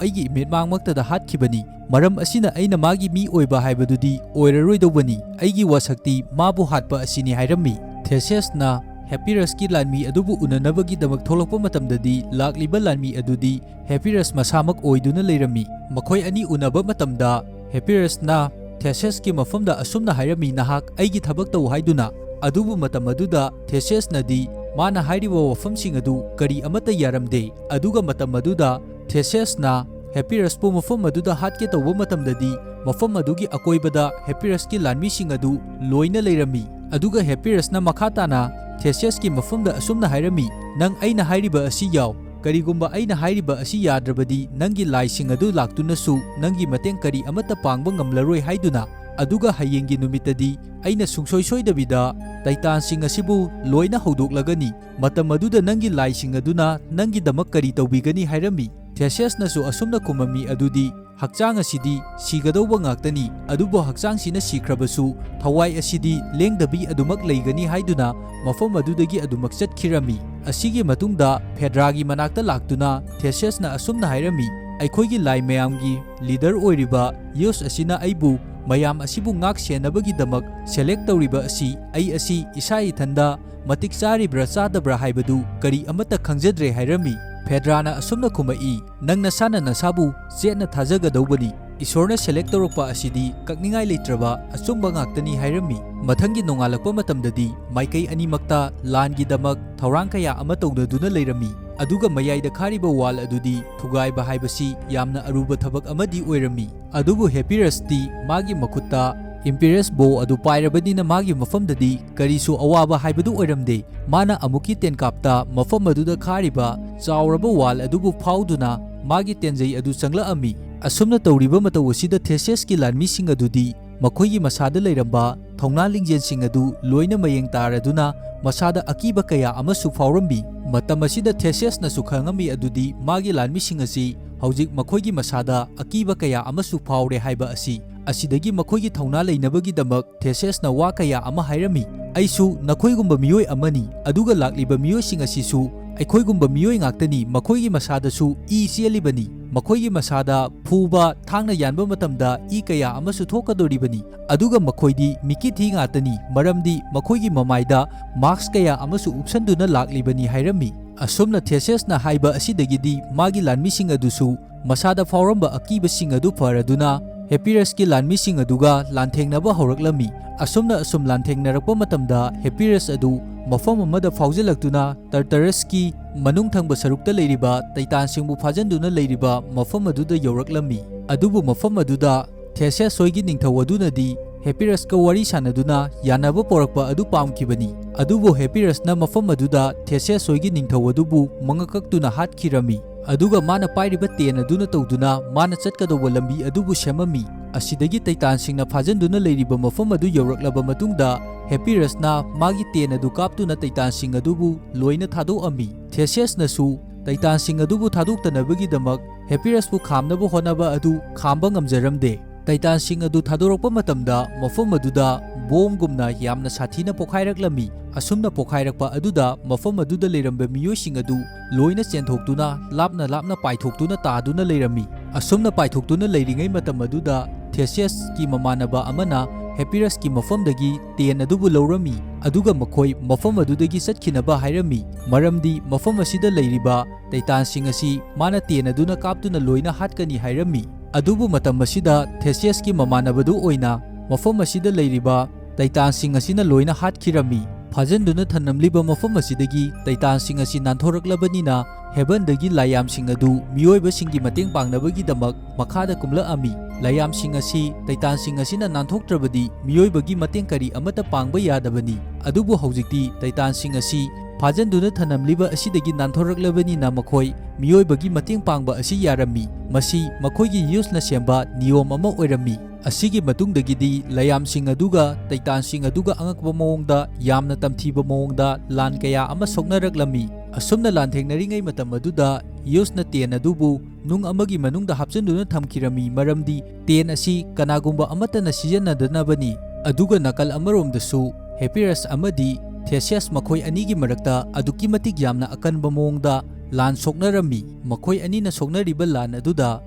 ꯑꯩꯒꯤ ꯏꯃꯤꯠꯃꯥꯡꯃꯛꯇꯗ ꯍꯥꯠꯈꯤꯕꯅꯤ꯫ ꯃꯔꯝ ꯑꯁꯤꯅ ꯑꯩꯅ ꯃꯥꯒꯤ ꯃꯤ ꯑꯣꯏꯕ ꯍꯥꯏꯕꯗꯨꯗꯤ ꯑꯣꯏꯔꯔꯣꯏꯗꯧꯕꯅꯤ꯫ ꯑꯩꯒꯤ ꯋꯥꯁꯛꯇꯤ ꯃꯥꯕꯨ ꯍꯥꯠꯄ ꯑꯁꯤꯅꯤ" ꯍꯥꯏꯔꯝꯃꯤ꯫ ꯊꯦꯁꯤꯌꯁꯅ ꯍꯦꯄꯤꯔꯁꯀꯤ ꯂꯥꯟꯃꯤ ꯑꯗꯨꯕꯨ ꯎꯅꯅꯕꯒꯤꯗꯃꯛ ꯊꯣꯛꯂꯛꯄ ꯃꯇꯝꯗꯗꯤ ꯂꯥꯛꯂꯤꯕ ꯂꯥꯟꯃꯤ ꯑꯗꯨꯗꯤ ꯍꯦꯄꯤꯔꯁ ꯃꯁꯥꯃꯛ ꯑꯣꯏꯗꯨꯅ ꯂꯩꯔꯝꯃꯤ꯫ ꯃꯈꯣꯏ ꯑꯅꯤ ꯎꯅꯕ ꯃꯇꯝꯗ ꯍꯦꯄꯤꯔꯁꯅ ꯊꯦꯁꯤꯌꯁꯀꯤ ꯃꯐꯝꯗ ꯑꯁꯨꯝꯅ ꯍꯥꯏꯔꯝꯃꯤ, "ꯅꯍꯥꯛ ꯑꯩꯒꯤ ꯊꯕꯛ ꯇꯧ" ꯍꯥꯏꯗꯨꯅ꯫ ꯑꯗꯨꯕꯨ ꯃꯇꯝ ꯑꯗꯨꯗ ꯊꯦꯁꯤꯌꯁꯅꯗꯤ ꯃꯥꯅ ꯍꯥꯏꯔꯤꯕ ꯋꯥꯐꯝꯁꯤꯡ ꯑꯗꯨ ꯀꯔꯤ ꯑꯃꯠꯇ ꯌꯥꯔꯝꯗꯦ꯫ ꯑꯗꯨꯒ ꯃꯇꯝ ꯑꯗꯨꯗ ꯊꯦꯁꯤꯌꯁꯅ ꯍꯦꯄꯤꯔꯁꯄꯨ ꯃꯐꯝ ꯑꯗꯨꯗ ꯍꯥꯠꯀꯦ ꯇꯧꯕ ꯃꯇꯝꯗꯗꯤ ꯃꯐꯝ ꯑꯗꯨꯒꯤ ꯑꯀꯣꯏꯕꯗ ꯍꯦꯄꯤꯔꯁꯀꯤ ꯂꯥꯟꯃꯤꯁꯤꯡ ꯑꯗꯨ ꯂꯣꯏꯅ ꯂꯩꯔꯝꯃꯤ꯫ ꯑꯗꯨꯒ ꯍꯦꯄꯤꯔꯁꯅ ꯃꯈꯥ ꯇꯥꯅ ꯊꯦꯁꯤꯌꯁꯀꯤ ꯃꯐꯝꯗ ꯑꯁꯨꯝꯅ ꯍꯥꯏꯔꯝꯃꯤ, "ꯅꯪ ꯑꯩꯅ ꯍꯥꯏꯔꯤꯕ ꯑꯁꯤ ꯌꯥꯎ꯫ ꯀꯔꯤꯒꯨꯝꯕ ꯑꯩꯅ ꯍꯥꯏꯔꯤꯕ ꯑꯁꯤ ꯌꯥꯗ꯭ꯔꯕꯗꯤ ꯅꯪꯒꯤ ꯂꯥꯏꯁꯤꯡ ꯑꯗꯨ ꯂꯥꯛꯇꯨꯅꯁꯨ ꯅꯪꯒꯤ ꯃꯇꯦꯡ ꯀꯔꯤ ꯑꯃꯠꯇ ꯄꯥꯡꯕ ꯉꯝꯂꯔꯣꯏ ꯍꯥꯏꯗꯨꯅ꯫ ꯑꯗꯨꯒ ꯍꯌꯦꯡꯒꯤ ꯅꯨꯃꯤꯠꯇꯗꯤ ꯑꯩꯅ ꯁꯨꯡꯁꯣꯏ ꯁꯣꯏꯗꯕꯤꯗ ꯇꯥꯏꯇꯥꯟꯁꯤꯡ ꯑꯁꯤꯕꯨ ꯂꯣꯏꯅ ꯍꯧꯗꯣꯛꯂꯒꯅꯤ꯫ ꯃꯇꯝ ꯑꯗꯨꯗ ꯅꯪꯒꯤ ꯂꯥꯏꯁꯤꯡ ꯑꯗꯨꯅ ꯅꯪꯒꯤꯗꯃꯛ ꯀꯔꯤ ꯇꯧꯕꯤꯒꯅꯤ?" ꯍꯥꯏꯔꯝꯃꯤ꯫ ꯊꯦꯁꯤꯌꯁꯅꯁꯨ ꯑꯁꯨꯝꯅ ꯈꯨꯝꯃꯝꯃꯤ ꯑꯗꯨꯗꯤ, "ꯍꯛꯆꯥꯡ ꯑꯁꯤꯗꯤ ꯁꯤꯒꯗꯧꯕ ꯉꯥꯛꯇꯅꯤ, ꯑꯗꯨꯕꯨ ꯍꯛꯆꯥꯡꯁꯤꯅ ꯁꯤꯈ꯭ꯔꯕꯁꯨ ꯊꯋꯥꯏ ꯑꯁꯤꯗꯤ ꯂꯦꯡꯗꯕꯤ ꯑꯗꯨꯃꯛ ꯂꯩꯒꯅꯤ" ꯍꯥꯏꯗꯨꯅ ꯃꯐꯝ ꯑꯗꯨꯗꯒꯤ ꯑꯗꯨꯃꯛ ꯆꯠꯈꯤꯔꯝꯃꯤ꯫ ꯑꯁꯤꯒꯤ ꯃꯇꯨꯡꯗ ꯐꯦꯗ꯭ꯔꯥꯒꯤ ꯃꯅꯥꯛꯇ ꯂꯥꯛꯇꯨꯅ ꯊꯦꯁꯤꯌꯁꯅ ꯑꯁꯨꯝꯅ ꯍꯥꯏꯔꯝꯃꯤ, "ꯑꯩꯈꯣꯏꯒꯤ ꯂꯥꯏ ꯃꯌꯥꯝꯒꯤ ꯂꯤꯗꯔ ꯑꯣꯏꯔꯤꯕ ꯌꯨꯁ ꯑꯁꯤꯅ ꯑꯩꯕꯨ ꯃꯌꯥꯝ ꯑꯁꯤꯕꯨ ꯉꯥꯛ ꯁꯦꯟꯅꯕꯒꯤꯗꯃꯛ ꯁꯦꯂꯦꯛ ꯇꯧꯔꯤꯕ ꯑꯁꯤ ꯑꯩ ꯑꯁꯤ ꯏꯁꯥ ꯏꯊꯟꯗ ꯃꯇꯤꯛ ꯆꯥꯔꯤꯕ꯭ꯔꯥ ꯆꯥꯗꯕ꯭ꯔꯥ ꯍꯥꯏꯕꯗꯨ ꯀꯔꯤ ꯑꯃꯠꯇ ꯈꯪꯖꯗ꯭ꯔꯦ" ꯍꯥꯏꯔꯝꯃꯤ꯫ ꯐꯦꯗ꯭ꯔꯥꯅ ꯑꯁꯨꯝꯅ ꯈꯨꯝꯃꯛꯏ, "ꯅꯪ ꯅꯁꯥꯅ ꯅꯁꯥꯕꯨ ꯆꯦꯠꯅ ꯊꯥꯖꯒꯗꯧꯕꯅꯤ꯫ ꯏꯁꯣꯔꯅ ꯁꯦꯂꯦꯛ ꯇꯧꯔꯛꯄ ꯑꯁꯤꯗꯤ ꯀꯛꯅꯤꯡꯉꯥꯏ ꯂꯩꯇ꯭ꯔꯕ ꯑꯆꯨꯝꯕ ꯉꯥꯛꯇꯅꯤ" ꯍꯥꯏꯔꯝꯃꯤ꯫ ꯃꯊꯪꯒꯤ ꯅꯣꯡꯉꯥꯜꯂꯛꯄ ꯃꯇꯝꯗꯗꯤ ꯃꯥꯏꯀꯩ ꯑꯅꯤꯃꯛꯇ ꯂꯥꯟꯒꯤꯗꯃꯛ ꯊꯧꯔꯥꯡ ꯀꯌꯥ ꯑꯃ ꯇꯧꯅꯗꯨꯅ ꯂꯩꯔꯝꯃꯤ꯫ ꯑꯗꯨꯒ ꯃꯌꯥꯏꯗ ꯈꯥꯔꯤꯕ ꯋꯥꯜ ꯑꯗꯨꯗꯤ ꯊꯨꯒꯥꯏꯕ ꯍꯥꯏꯕꯁꯤ ꯌꯥꯝꯅ ꯑꯔꯨꯕ ꯊꯕꯛ ꯑꯃꯗꯤ ꯑꯣꯏꯔꯝꯃꯤ꯫ ꯑꯗꯨꯕꯨ ꯍꯦꯄꯤꯔꯁꯇꯤ ꯃꯥꯒꯤ ꯃꯈꯨꯠꯇ Emperor's bow ꯑꯗꯨ ꯄꯥꯏꯔꯕꯅꯤꯅ ꯃꯥꯒꯤ ꯃꯐꯝꯗꯗꯤ ꯀꯔꯤꯁꯨ ꯑꯋꯥꯕ ꯍꯥꯏꯕꯗꯨ ꯑꯣꯏꯔꯝꯗꯦ꯫ ꯃꯥꯅ ꯑꯃꯨꯛꯀꯤ ꯇꯦꯟꯀꯥꯞꯇ ꯃꯐꯝ ꯑꯗꯨꯗ ꯈꯥꯔꯤꯕ ꯆꯥꯎꯔꯕ wall ꯑꯗꯨꯕꯨ ꯐꯥꯎꯗꯨꯅ ꯃꯥꯒꯤ ꯇꯦꯟꯖꯩ ꯑꯗꯨ ꯆꯪꯂꯛꯑꯝꯃꯤ꯫ ꯑꯁꯨꯝꯅ ꯇꯧꯔꯤꯕ ꯃꯇꯧ ꯑꯁꯤꯗ Theseusꯀꯤ ꯂꯥꯟꯃꯤꯁꯤꯡ ꯑꯗꯨꯗꯤ ꯃꯈꯣꯏꯒꯤ ꯃꯁꯥꯗ ꯂꯩꯔꯝꯕ ꯊꯧꯅꯥ ꯂꯤꯡꯖꯦꯜꯁꯤꯡ ꯑꯗꯨ ꯂꯣꯏꯅ ꯃꯌꯦꯡ ꯇꯥꯔꯗꯨꯅ ꯃꯁꯥꯗ ꯑꯀꯤꯕ ꯀꯌꯥ ꯑꯃꯁꯨ ꯐꯥꯎꯔꯝꯃꯤ꯫ ꯃꯇꯝ ꯑꯁꯤꯗ Theseusꯅꯁꯨ ꯈꯪꯉꯝꯃꯤ ꯑꯗꯨꯗꯤ ꯃꯥꯒꯤ ꯂꯥꯟꯃꯤꯁꯤꯡ ꯑꯁꯤ ꯍꯧꯖꯤꯛ ꯃꯈꯣꯏꯒꯤ ꯃꯁꯥꯗ ꯑꯀꯤꯕ ꯀꯌꯥ ꯑꯃꯁꯨ ꯐꯥꯎꯔꯦ ꯍꯥꯏꯕ ꯑꯁꯤ꯫ ꯑꯁꯤꯗꯒꯤ ꯃꯈꯣꯏꯒꯤ ꯊꯧꯅꯥ ꯂꯩꯅꯕꯒꯤꯗꯃꯛ Theseusꯅ ꯋꯥ ꯀꯌꯥ ꯑꯃ ꯍꯥꯏꯔꯝꯃꯤ꯫ "ꯑꯩꯁꯨ ꯅꯈꯣꯏꯒꯨꯝꯕ ꯃꯤꯑꯣꯏ ꯑꯃꯅꯤ, ꯑꯗꯨꯒ ꯂꯥꯛꯂꯤꯕ ꯃꯤꯑꯣꯏꯁꯤꯡ ꯑꯁꯤꯁꯨ ꯑꯩꯈꯣꯏꯒꯨꯝꯕ ꯃꯤꯑꯣꯏ ꯉꯥꯛꯇꯅꯤ, ꯃꯈꯣꯏꯒꯤ ꯃꯁꯥꯗꯁꯨ ꯏ ꯆꯦꯜꯂꯤꯕꯅꯤ, ꯃꯈꯣꯏꯒꯤ ꯃꯁꯥꯗ ꯐꯨꯕ, ꯊꯥꯡꯅ ꯌꯥꯟꯕ ꯃꯇꯝꯗ ꯏ ꯀꯌꯥ ꯑꯃꯁꯨ ꯊꯣꯛꯀꯗꯧꯔꯤꯕꯅꯤ, ꯑꯗꯨꯒ ꯃꯈꯣꯏꯗꯤ ꯃꯤꯀꯤꯊꯤ ꯉꯥꯛꯇꯅꯤ, ꯃꯔꯝꯗꯤ ꯃꯈꯣꯏꯒꯤ ꯃꯃꯥꯏꯗ mask ꯀꯌꯥ ꯑꯃꯁꯨ ꯎꯞꯁꯟꯗꯨꯅ ꯂꯥꯛꯂꯤꯕꯅꯤ" ꯍꯥꯏꯔꯝꯃꯤ꯫ ꯑꯁꯨꯝꯅ Theseusꯅ ꯍꯥꯏꯕ ꯑꯁꯤꯗꯒꯤꯗꯤ ꯃꯥꯒꯤ ꯂꯥꯟꯃꯤꯁꯤꯡ ꯑꯗꯨꯁꯨ ꯃꯁꯥꯗ ꯐꯥꯎꯔꯝꯕ ꯑꯀꯤꯕꯁꯤꯡ ꯑꯗꯨ ꯐꯔꯗꯨꯅ Epirusꯀꯤ ꯂꯥꯟꯃꯤꯁꯤꯡ ꯑꯗꯨꯒ ꯂꯥꯟꯊꯦꯡꯅꯕ ꯍꯧꯔꯛꯂꯝꯃꯤ꯫ ꯑꯁꯨꯝꯅ ꯑꯁꯨꯝ ꯂꯥꯟꯊꯦꯡꯅꯔꯛꯄ ꯃꯇꯝꯗ Epirus ꯑꯗꯨ ꯃꯐꯝ ꯑꯃꯗ ꯐꯥꯎꯖꯤꯜꯂꯛꯇꯨꯅ Tartarusꯀꯤ ꯃꯅꯨꯡ ꯊꯪꯕ ꯁꯔꯨꯛꯇ ꯂꯩꯔꯤꯕ ꯇꯩꯇꯥꯟꯁꯤꯡꯕꯨ ꯐꯥꯖꯤꯟꯗꯨꯅ ꯂꯩꯔꯤꯕ ꯃꯐꯝ ꯑꯗꯨꯗ ꯌꯧꯔꯛꯂꯝꯃꯤ꯫ ꯑꯗꯨꯕꯨ ꯃꯐꯝ ꯑꯗꯨꯗ Theseus ꯍꯣꯏꯒꯤ ꯅꯤꯡꯊꯧ ꯑꯗꯨꯅꯗꯤ Epirusꯀ ꯋꯥꯔꯤ ꯁꯥꯟꯅꯗꯨꯅ ꯌꯥꯅꯕ ꯄꯣꯔꯛꯄ ꯑꯗꯨ ꯄꯥꯝꯈꯤꯕꯅꯤ꯫ ꯑꯗꯨꯕꯨ Epirusꯅ ꯃꯐꯝ ꯑꯗꯨꯗ Theseus ꯍꯣꯏꯒꯤ ꯅꯤꯡꯊꯧ ꯑꯗꯨꯕꯨ ꯃꯉꯛ ꯀꯛꯇꯨꯅ ꯍꯥꯠꯈꯤꯔꯝꯃꯤ꯫ ꯑꯗꯨꯒ ꯃꯥꯅ ꯄꯥꯏꯔꯤꯕ ꯇꯦꯟ ꯑꯗꯨꯅ ꯇꯧꯗꯨꯅ ꯃꯥꯅ ꯆꯠꯀꯗꯧꯕ ꯂꯝꯕꯤ ꯑꯗꯨꯕꯨ ꯁꯦꯝꯃꯝꯃꯤ꯫ ꯑꯁꯤꯗꯒꯤ ꯇꯩꯇꯥꯟꯁꯤꯡꯅ ꯐꯥꯖꯤꯟꯗꯨꯅ ꯂꯩꯔꯤꯕ ꯃꯐꯝ ꯑꯗꯨ ꯌꯧꯔꯛꯂꯕ ꯃꯇꯨꯡꯗ, Epirusꯅ ꯃꯥꯒꯤ ꯇꯦꯟ ꯑꯗꯨ ꯀꯥꯞꯇꯨꯅ ꯇꯩꯇꯥꯟꯁꯤꯡ ꯑꯗꯨꯕꯨ ꯂꯣꯏꯅ ꯊꯥꯗꯣꯛꯑꯝꯃꯤ꯫ Theseusꯅꯁꯨ ꯇꯩꯇꯥꯟꯁꯤꯡ ꯑꯗꯨꯕꯨ ꯊꯥꯗꯣꯛꯇꯅꯕꯒꯤꯗꯃꯛ Epirusꯄꯨ ꯈꯥꯝꯅꯕ ꯍꯣꯠꯅꯕ ꯑꯗꯨ ꯈꯥꯝꯕ ꯉꯝꯖꯔꯝꯗꯦ꯫ ꯇꯩꯇꯥꯟꯁꯤꯡ ꯑꯗꯨ ꯊꯥꯗꯣꯔꯛꯄ ꯃꯇꯝꯗ ꯃꯐꯝ ꯑꯗꯨꯗ ꯕꯣꯝꯒꯨꯝꯅ ꯌꯥꯝꯅ ꯁꯥꯊꯤꯅ ꯄꯣꯈꯥꯏꯔꯛꯂꯝꯃꯤ꯫ ꯑꯁꯨꯝꯅ ꯄꯣꯈꯥꯏꯔꯛꯄ ꯑꯗꯨꯗ ꯃꯐꯝ ꯑꯗꯨꯗ ꯂꯩꯔꯝꯕ ꯃꯤꯑꯣꯏꯁꯤꯡ ꯑꯗꯨ ꯂꯣꯏꯅ ꯆꯦꯟꯊꯣꯛꯇꯨꯅ ꯂꯥꯞꯅ ꯂꯥꯞꯅ ꯄꯥꯏꯊꯣꯛꯇꯨꯅ ꯇꯥꯗꯨꯅ ꯂꯩꯔꯝꯃꯤ꯫ ꯑꯁꯨꯝꯅ ꯄꯥꯏꯊꯣꯛꯇꯨꯅ ꯂꯩꯔꯤꯉꯩ ꯃꯇꯝ ꯑꯗꯨꯗ Theseusꯀꯤ ꯃꯃꯥꯟꯅꯕ ꯑꯃꯅ Epirusꯀꯤ ꯃꯐꯝꯗꯒꯤ ꯇꯦꯟ ꯑꯗꯨꯕꯨ ꯂꯧꯔꯝꯃꯤ, ꯑꯗꯨꯒ ꯃꯈꯣꯏ ꯃꯐꯝ ꯑꯗꯨꯗꯒꯤ ꯆꯠꯈꯤꯅꯕ ꯍꯥꯏꯔꯝꯃꯤ, ꯃꯔꯝꯗꯤ ꯃꯐꯝ ꯑꯁꯤꯗ ꯂꯩꯔꯤꯕ ꯇꯩꯇꯥꯟꯁꯤꯡ ꯑꯁꯤ ꯃꯥꯅ ꯇꯦꯟ ꯑꯗꯨꯅ ꯀꯥꯞꯇꯨꯅ ꯂꯣꯏꯅ ꯍꯥꯠꯀꯅꯤ ꯍꯥꯏꯔꯝꯃꯤ꯫ ꯑꯗꯨꯕꯨ ꯃꯇꯝ ꯑꯁꯤꯗ Theseusꯀꯤ ꯃꯃꯥꯟꯅꯕꯗꯨ ꯑꯣꯏꯅ ꯃꯐꯝ ꯑꯁꯤꯗ ꯂꯩꯔꯤꯕ ꯇꯩꯇꯥꯟꯁꯤꯡ ꯑꯁꯤꯅ ꯂꯣꯏꯅ ꯍꯥꯠꯈꯤꯔꯝꯃꯤ꯫ ꯐꯥꯖꯤꯟꯗꯨꯅ ꯊꯝꯂꯝꯂꯤꯕ ꯃꯐꯝ ꯑꯁꯤꯗꯒꯤ ꯇꯩꯇꯥꯟꯁꯤꯡ ꯑꯁꯤ ꯅꯥꯟꯊꯣꯔꯛꯂꯕꯅꯤꯅ, ꯍꯦꯕꯟꯗꯒꯤ ꯂꯥꯏꯌꯥꯝꯁꯤꯡ ꯑꯗꯨ ꯃꯤꯑꯣꯏꯕꯁꯤꯡꯒꯤ ꯃꯇꯦꯡ ꯄꯥꯡꯅꯕꯒꯤꯗꯃꯛ ꯃꯈꯥꯗ ꯀꯨꯝꯂꯛꯂꯝꯃꯤ꯫ ꯂꯥꯏꯌꯥꯝꯁꯤꯡ ꯑꯁꯤ ꯇꯩꯇꯥꯟꯁꯤꯡ ꯑꯁꯤꯅ ꯅꯥꯟꯊꯣꯛꯇ꯭ꯔꯕꯗꯤ ꯃꯤꯑꯣꯏꯕꯒꯤ ꯃꯇꯦꯡ ꯀꯔꯤ ꯑꯃꯠꯇ ꯄꯥꯡꯕ ꯌꯥꯗꯕꯅꯤ꯫ ꯑꯗꯨꯕꯨ ꯍꯧꯖꯤꯛꯇꯤ ꯇꯩꯇꯥꯟꯁꯤꯡ ꯑꯁꯤ ꯐꯥꯖꯤꯟꯗꯨꯅ ꯊꯝꯂꯝꯂꯤꯕ ꯑꯁꯤꯗꯒꯤ ꯅꯥꯟꯊꯣꯔꯛꯂꯕꯅꯤꯅ ꯃꯈꯣꯏ ꯃꯤꯑꯣꯏꯕꯒꯤ ꯃꯇꯦꯡ ꯄꯥꯡꯕ ꯑꯁꯤ ꯌꯥꯔꯝꯃꯤ꯫ ꯃꯁꯤ ꯃꯈꯣꯏꯒꯤ ꯌꯨꯁꯅ ꯁꯦꯝꯕ ꯅꯤꯌꯣꯝ ꯑꯃ ꯑꯣꯏꯔꯝꯃꯤ꯫ ꯑꯁꯤꯒꯤ ꯃꯇꯨꯡꯗꯒꯤꯗꯤ ꯂꯥꯏꯌꯥꯝꯁꯤꯡ ꯑꯗꯨꯒ ꯇꯩꯇꯥꯟꯁꯤꯡ ꯑꯗꯨꯒ ꯑꯉꯛꯄ ꯃꯑꯣꯡꯗ ꯌꯥꯝꯅ ꯇꯝꯊꯤꯕ ꯃꯑꯣꯡꯗ ꯂꯥꯟ ꯀꯌꯥ ꯑꯃ ꯁꯣꯛꯅꯔꯛꯂꯝꯃꯤ꯫ ꯑꯁꯨꯝꯅ ꯂꯥꯟꯊꯦꯡꯅꯔꯤꯉꯩ ꯃꯇꯝ ꯑꯗꯨꯗ ꯌꯨꯁꯅ ꯇꯦꯟ ꯑꯗꯨꯕꯨ ꯅꯨꯡ ꯑꯃꯒꯤ ꯃꯅꯨꯡꯗ ꯍꯥꯞꯆꯤꯟꯗꯨꯅ ꯊꯝꯈꯤꯔꯝꯃꯤ, ꯃꯔꯝꯗꯤ ꯇꯦꯟ ꯑꯁꯤ ꯀꯅꯥꯒꯨꯝꯕ ꯑꯃꯠꯇꯅ ꯁꯤꯖꯤꯟꯅꯗꯅꯕꯅꯤ꯫ ꯑꯗꯨꯒ ꯅꯥꯀꯜ ꯑꯃꯔꯣꯝꯗꯁꯨ ꯍꯦꯄꯤꯔꯁ ꯑꯃꯗꯤ ꯊꯦꯁꯤꯌꯁ ꯃꯈꯣꯏ ꯑꯅꯤꯒꯤ ꯃꯔꯛꯇ ꯑꯗꯨꯛꯀꯤ ꯃꯇꯤꯛ ꯌꯥꯝꯅ ꯑꯀꯟꯕ ꯃꯑꯣꯡꯗ ꯂꯥꯟ ꯁꯣꯛꯅꯔꯝꯃꯤ꯫ ꯃꯈꯣꯏ ꯑꯅꯤꯅ ꯁꯣꯛꯅꯔꯤꯕ ꯂꯥꯟ ꯑꯗꯨꯗ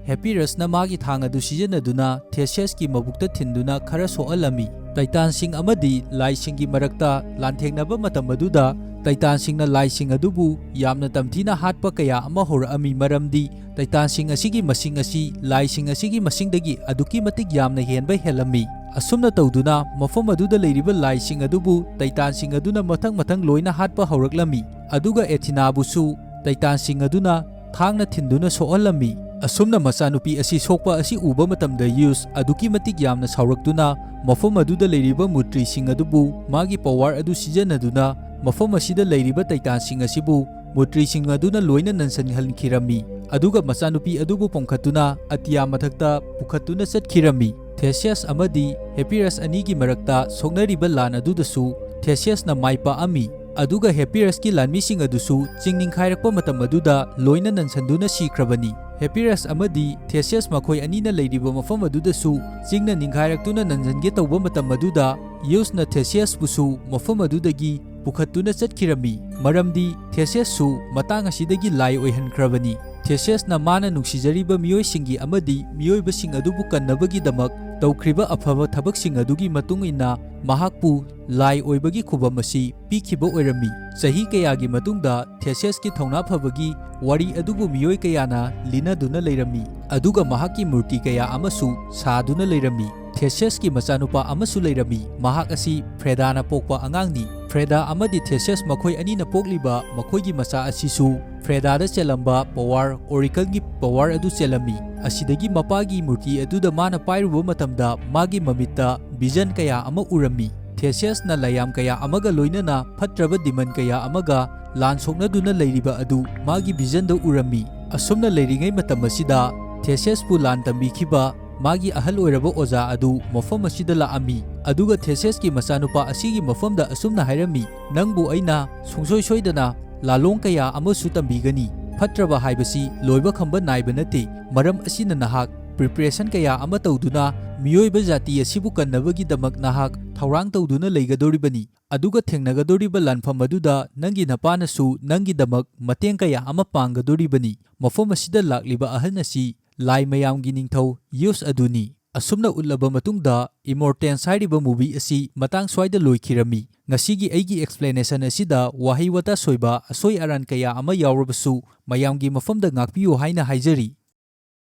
ꯍꯦꯄꯤꯔꯁꯅ ꯃꯥꯒꯤ ꯊꯥꯡ ꯑꯗꯨ ꯁꯤꯖꯤꯟꯅꯗꯨꯅ ꯊꯦꯁꯤꯌꯁꯀꯤ ꯃꯕꯨꯛꯇ ꯊꯤꯟꯗꯨꯅ ꯈꯔ ꯁꯣꯛꯍꯜꯂꯝꯃꯤ꯫ ꯇꯩꯇꯥꯟꯁꯤꯡ ꯑꯃꯗꯤ ꯂꯥꯏꯁꯤꯡꯒꯤ ꯃꯔꯛꯇ ꯂꯥꯟꯊꯦꯡꯅꯕ ꯃꯇꯝ ꯑꯗꯨꯗ ꯇꯩꯇꯥꯟꯁꯤꯡꯅ ꯂꯥꯏꯁꯤꯡ ꯑꯗꯨꯕꯨ ꯌꯥꯝꯅ ꯇꯝꯊꯤꯅ ꯍꯥꯠꯄ ꯀꯌꯥ ꯑꯃ ꯍꯧꯔꯛꯂꯝꯃꯤ, ꯃꯔꯝꯗꯤ ꯇꯩꯇꯥꯟꯁꯤꯡ ꯑꯁꯤꯒꯤ ꯃꯁꯤꯡ ꯑꯁꯤ ꯂꯥꯏꯁꯤꯡ ꯑꯁꯤꯒꯤ ꯃꯁꯤꯡꯗꯒꯤ ꯑꯗꯨꯛꯀꯤ ꯃꯇꯤꯛ ꯌꯥꯝꯅ ꯍꯦꯟꯕ ꯍꯦꯜꯂꯝꯃꯤ꯫ ꯑꯁꯨꯝꯅ ꯇꯧꯗꯨꯅ ꯃꯐꯝ ꯑꯗꯨꯗ ꯂꯩꯔꯤꯕ ꯂꯥꯏꯁꯤꯡ ꯑꯗꯨꯕꯨ ꯇꯩꯇꯥꯟꯁꯤꯡ ꯑꯗꯨꯅ ꯃꯊꯪ ꯃꯊꯪ ꯂꯣꯏꯅ ꯍꯥꯠꯄ ꯍꯧꯔꯛꯂꯝꯃꯤ꯫ ꯑꯗꯨꯒ ꯑꯦꯊꯤꯅꯥꯕꯨꯁꯨ ꯇꯩꯇꯥꯟꯁꯤꯡ ꯑꯗꯨꯅ ꯊꯥꯡꯅ ꯊꯤꯟꯗꯨꯅ ꯁꯣꯛꯍꯜꯂꯝꯃꯤ꯫ ꯑꯁꯨꯝꯅ ꯃꯆꯥꯅꯨꯄꯤ ꯑꯁꯤ ꯁꯣꯛꯄ ꯑꯁꯤ ꯎꯕ ꯃꯇꯝꯗ ꯌꯨꯁ ꯑꯗꯨꯛꯀꯤ ꯃꯇꯤꯛ ꯌꯥꯝꯅ ꯁꯥꯎꯔꯛꯇꯨꯅ ꯃꯐꯝ ꯑꯗꯨꯗ ꯂꯩꯔꯤꯕ ꯃꯨꯔꯇ꯭ꯔꯤꯁꯤꯡ ꯑꯗꯨꯕꯨ ꯃꯥꯒꯤ ꯄꯋꯥꯔ ꯑꯗꯨ ꯁꯤꯖꯤꯟꯅꯗꯨꯅ ꯃꯐꯝ ꯑꯁꯤꯗ ꯂꯩꯔꯤꯕ ꯇꯩꯇꯥꯟꯁꯤꯡ ꯑꯁꯤꯕꯨ ꯃꯨꯔꯇ꯭ꯔꯤꯁꯤꯡ ꯑꯗꯨꯅ ꯂꯣꯏꯅ ꯅꯟꯁꯤꯟꯍꯟꯈꯤꯔꯝꯃꯤ꯫ ꯑꯗꯨꯒ ꯃꯆꯥꯅꯨꯄꯤ ꯑꯗꯨꯕꯨ ꯄꯨꯝꯈꯠꯇꯨꯅ ꯑꯇꯤꯌꯥ ꯃꯊꯛꯇ ꯄꯨꯈꯠꯇꯨꯅ ꯆꯠꯈꯤꯔꯝꯃꯤ꯫ ꯊꯦꯁꯤꯌꯁ ꯑꯃꯗꯤ ꯍꯦꯄꯤꯔꯁ ꯑꯅꯤꯒꯤ ꯃꯔꯛꯇ ꯁꯣꯛꯅꯔꯤꯕ ꯂꯥꯟ ꯑꯗꯨꯗꯁꯨ ꯊꯦꯁꯤꯌꯁꯅ ꯃꯥꯏ ꯄꯥꯛꯂꯝꯃꯤ꯫ ꯑꯗꯨꯒ ꯍꯦꯄꯤꯔꯁꯀꯤ ꯂꯥꯟꯃꯤꯁꯤꯡ ꯑꯗꯨꯁꯨ ꯆꯤꯡ ꯅꯤꯡꯈꯥꯏꯔꯛꯄ ꯃꯇꯝ ꯑꯗꯨꯗ ꯂꯣꯏꯅ ꯅꯟꯁꯟꯗꯨꯅ ꯁꯤꯈ꯭ꯔꯕꯅꯤ꯫ ꯍꯦꯄꯤꯔꯁ ꯑꯃꯗꯤ ꯊꯦꯁꯤꯌꯁ ꯃꯈꯣꯏ ꯑꯅꯤꯅ ꯂꯩꯔꯤꯕ ꯃꯐꯝ ꯑꯗꯨꯗꯁꯨ ꯆꯤꯡꯅ ꯅꯤꯡꯈꯥꯏꯔꯛꯇꯨꯅ ꯅꯟꯁꯟꯒꯦ ꯇꯧꯕ ꯃꯇꯝ ꯑꯗꯨꯗ ꯌꯨꯁꯅ ꯊꯦꯁꯤꯌꯁꯄꯨꯁꯨ ꯃꯐꯝ ꯑꯗꯨꯗꯒꯤ ꯄꯨꯈꯠꯇꯨꯅ ꯆꯠꯈꯤꯔꯝꯃꯤ, ꯃꯔꯝꯗꯤ ꯊꯦꯁꯤꯌꯁꯁꯨ ꯃꯇꯥꯡ ꯑꯁꯤꯗꯒꯤ ꯂꯥꯏ ꯑꯣꯏꯍꯟꯈ꯭ꯔꯕꯅꯤ꯫ ꯊꯦꯁꯤꯌꯁꯅ ꯃꯥꯅ ꯅꯨꯡꯁꯤꯖꯔꯤꯕ ꯃꯤꯑꯣꯏꯁꯤꯡꯒꯤ ꯑꯃꯗꯤ ꯃꯤꯑꯣꯏꯕꯁꯤꯡ ꯑꯗꯨꯕꯨ ꯀꯟꯅꯕꯒꯤꯗꯃꯛ ꯇꯧꯈ꯭ꯔꯤꯕ ꯑꯐꯕ ꯊꯕꯛꯁꯤꯡ ꯑꯗꯨꯒꯤ ꯃꯇꯨꯡ ꯏꯟꯅ ꯃꯍꯥꯛꯄꯨ ꯂꯥꯏ ꯑꯣꯏꯕꯒꯤ ꯈꯨꯕꯝ ꯑꯁꯤ ꯄꯤꯈꯤꯕ ꯑꯣꯏꯔꯝꯃꯤ꯫ ꯆꯍꯤ ꯀꯌꯥꯒꯤ ꯃꯇꯨꯡꯗ ꯊꯦꯁꯤꯌꯁꯀꯤ ꯊꯧꯅꯥ ꯐꯕꯒꯤ ꯋꯥꯔꯤ ꯑꯗꯨꯕꯨ ꯃꯤꯑꯣꯏ ꯀꯌꯥꯅ ꯂꯤꯅꯗꯨꯅ ꯂꯩꯔꯝꯃꯤ, ꯑꯗꯨꯒ ꯃꯍꯥꯛꯀꯤ ꯃꯨꯔꯇꯤ ꯀꯌꯥ ꯑꯃꯁꯨ ꯁꯥꯗꯨꯅ ꯂꯩꯔꯝꯃꯤ꯫ ꯊꯦꯁꯤꯌꯁꯀꯤ ꯃꯆꯥꯅꯨꯄꯥ ꯑꯃꯁꯨ ꯂꯩꯔꯝꯃꯤ꯫ ꯃꯍꯥꯛ ꯑꯁꯤ ꯐ꯭ꯔꯦꯗꯥꯅ ꯄꯣꯛꯄ ꯑꯉꯥꯡꯅꯤ꯫ ꯐ꯭ꯔꯦꯗꯥ ꯑꯃꯗꯤ ꯊꯦꯁꯤꯌꯁ ꯃꯈꯣꯏ ꯑꯅꯤꯅ ꯄꯣꯛꯂꯤꯕ ꯃꯈꯣꯏꯒꯤ ꯃꯆꯥ ꯑꯁꯤꯁꯨ ꯐ꯭ꯔꯦꯗꯥꯗ ꯆꯦꯜꯂꯝꯕ ꯄꯋꯥꯔ, ꯑꯣꯔꯤꯀꯜꯒꯤ ꯄꯋꯥꯔ ꯑꯗꯨ ꯆꯦꯜꯂꯝꯃꯤ꯫ ꯑꯁꯤꯗꯒꯤ ꯃꯄꯥꯒꯤ ꯃꯨꯔꯇꯤ ꯑꯗꯨꯗ ꯃꯥꯅ ꯄꯥꯏꯔꯨꯕ ꯃꯇꯝꯗ ꯃꯥꯒꯤ ꯃꯃꯤꯠꯇ ꯚꯤꯖꯟ ꯀꯌꯥ ꯑꯃ ꯎꯔꯝꯃꯤ꯫ ꯊꯦꯁꯤꯌꯁꯅ ꯂꯥꯏꯌꯥꯝ ꯀꯌꯥ ꯑꯃꯒ ꯂꯣꯏꯅꯅ ꯐꯠꯇ꯭ꯔꯕ ꯗꯤꯃꯟ ꯀꯌꯥ ꯑꯃꯒ ꯂꯥꯟ ꯁꯣꯛꯅꯗꯨꯅ ꯂꯩꯔꯤꯕ ꯑꯗꯨ ꯃꯥꯒꯤ ꯚꯤꯖꯟꯗ ꯎꯔꯝꯃꯤ꯫ ꯑꯁꯨꯝꯅ ꯂꯩꯔꯤꯉꯩ ꯃꯇꯝ ꯑꯁꯤꯗ ꯊꯦꯁꯤꯌꯁꯄꯨ ꯂꯥꯟ ꯇꯝꯕꯤꯈꯤꯕ ꯃꯥꯒꯤ ꯑꯍꯜ ꯑꯣꯏꯔꯕ ꯑꯣꯖꯥ ꯑꯗꯨ ꯃꯐꯝ ꯑꯁꯤꯗ ꯂꯥꯛꯑꯝꯃꯤ꯫ ꯑꯗꯨꯒ ꯊꯦꯁꯤꯌꯁꯀꯤ ꯃꯆꯥꯅꯨꯄꯥ ꯑꯁꯤꯒꯤ ꯃꯐꯝꯗ ꯑꯁꯨꯝꯅ ꯍꯥꯏꯔꯝꯃꯤ, "ꯅꯪꯕꯨ ꯑꯩꯅ ꯁꯨꯡꯁꯣꯏ ꯁꯣꯏꯗꯅ ꯂꯥꯂꯣꯡ ꯀꯌꯥ ꯑꯃꯁꯨ ꯇꯝꯕꯤꯒꯅꯤ꯫ ꯐꯠꯇ꯭ꯔꯕ ꯍꯥꯏꯕꯁꯤ ꯂꯣꯏꯕ ꯈꯝꯕ ꯅꯥꯏꯕ ꯅꯠꯇꯦ꯫ ꯃꯔꯝ ꯑꯁꯤꯅ ꯅꯍꯥꯛ ꯄ꯭ꯔꯤꯄꯔꯦꯁꯟ ꯀꯌꯥ ꯑꯃ ꯇꯧꯗꯨꯅ ꯃꯤꯑꯣꯏꯕ ꯖꯥꯇꯤ ꯑꯁꯤꯕꯨ ꯀꯟꯅꯕꯒꯤꯗꯃꯛ ꯅꯍꯥꯛ ꯊꯧꯔꯥꯡ ꯇꯧꯗꯨꯅ ꯂꯩꯒꯗꯧꯔꯤꯕꯅꯤ꯫ ꯑꯗꯨꯒ ꯊꯦꯡꯅꯒꯗꯧꯔꯤꯕ ꯂꯥꯟꯐꯝ ꯑꯗꯨꯗ ꯅꯪꯒꯤ ꯅꯄꯥꯅꯁꯨ ꯅꯪꯒꯤꯗꯃꯛ ꯃꯇꯦꯡ ꯀꯌꯥ ꯑꯃ ꯄꯥꯡꯒꯗꯧꯔꯤꯕꯅꯤ꯫ ꯃꯐꯝ ꯑꯁꯤꯗ ꯂꯥꯛꯂꯤꯕ ꯑꯍꯜ ꯑꯁꯤ ꯂꯥꯏ ꯃꯌꯥꯝꯒꯤ ꯅꯤꯡꯊꯧ ꯌꯨꯁ ꯑꯗꯨꯅꯤ"꯫ ꯑꯁꯨꯝꯅ ꯎꯠꯂꯕ ꯃꯇꯨꯡꯗ, ꯏꯃꯣꯔꯇꯦꯟꯁ ꯍꯥꯏꯔꯤꯕ movie ꯑꯁꯤ ꯃꯇꯥꯡ ꯁ꯭ꯋꯥꯏꯗ ꯂꯣꯏꯈꯤꯔꯝꯃꯤ꯫ ꯉꯁꯤꯒꯤ ꯑꯩꯒꯤ explanation ꯑꯁꯤꯗ ꯋꯥꯍꯩ ꯋꯥꯇꯥ ꯁꯣꯏꯕ, ꯑꯁꯣꯏ ꯑꯔꯥꯟ ꯀꯌꯥ ꯑꯃ ꯌꯥꯎꯔꯕꯁꯨ ꯃꯌꯥꯝꯒꯤ ꯃꯐꯝꯗ ꯉꯥꯛꯄꯤꯌꯨ ꯍꯥꯏꯅ ꯍꯥꯏꯖꯔꯤ꯫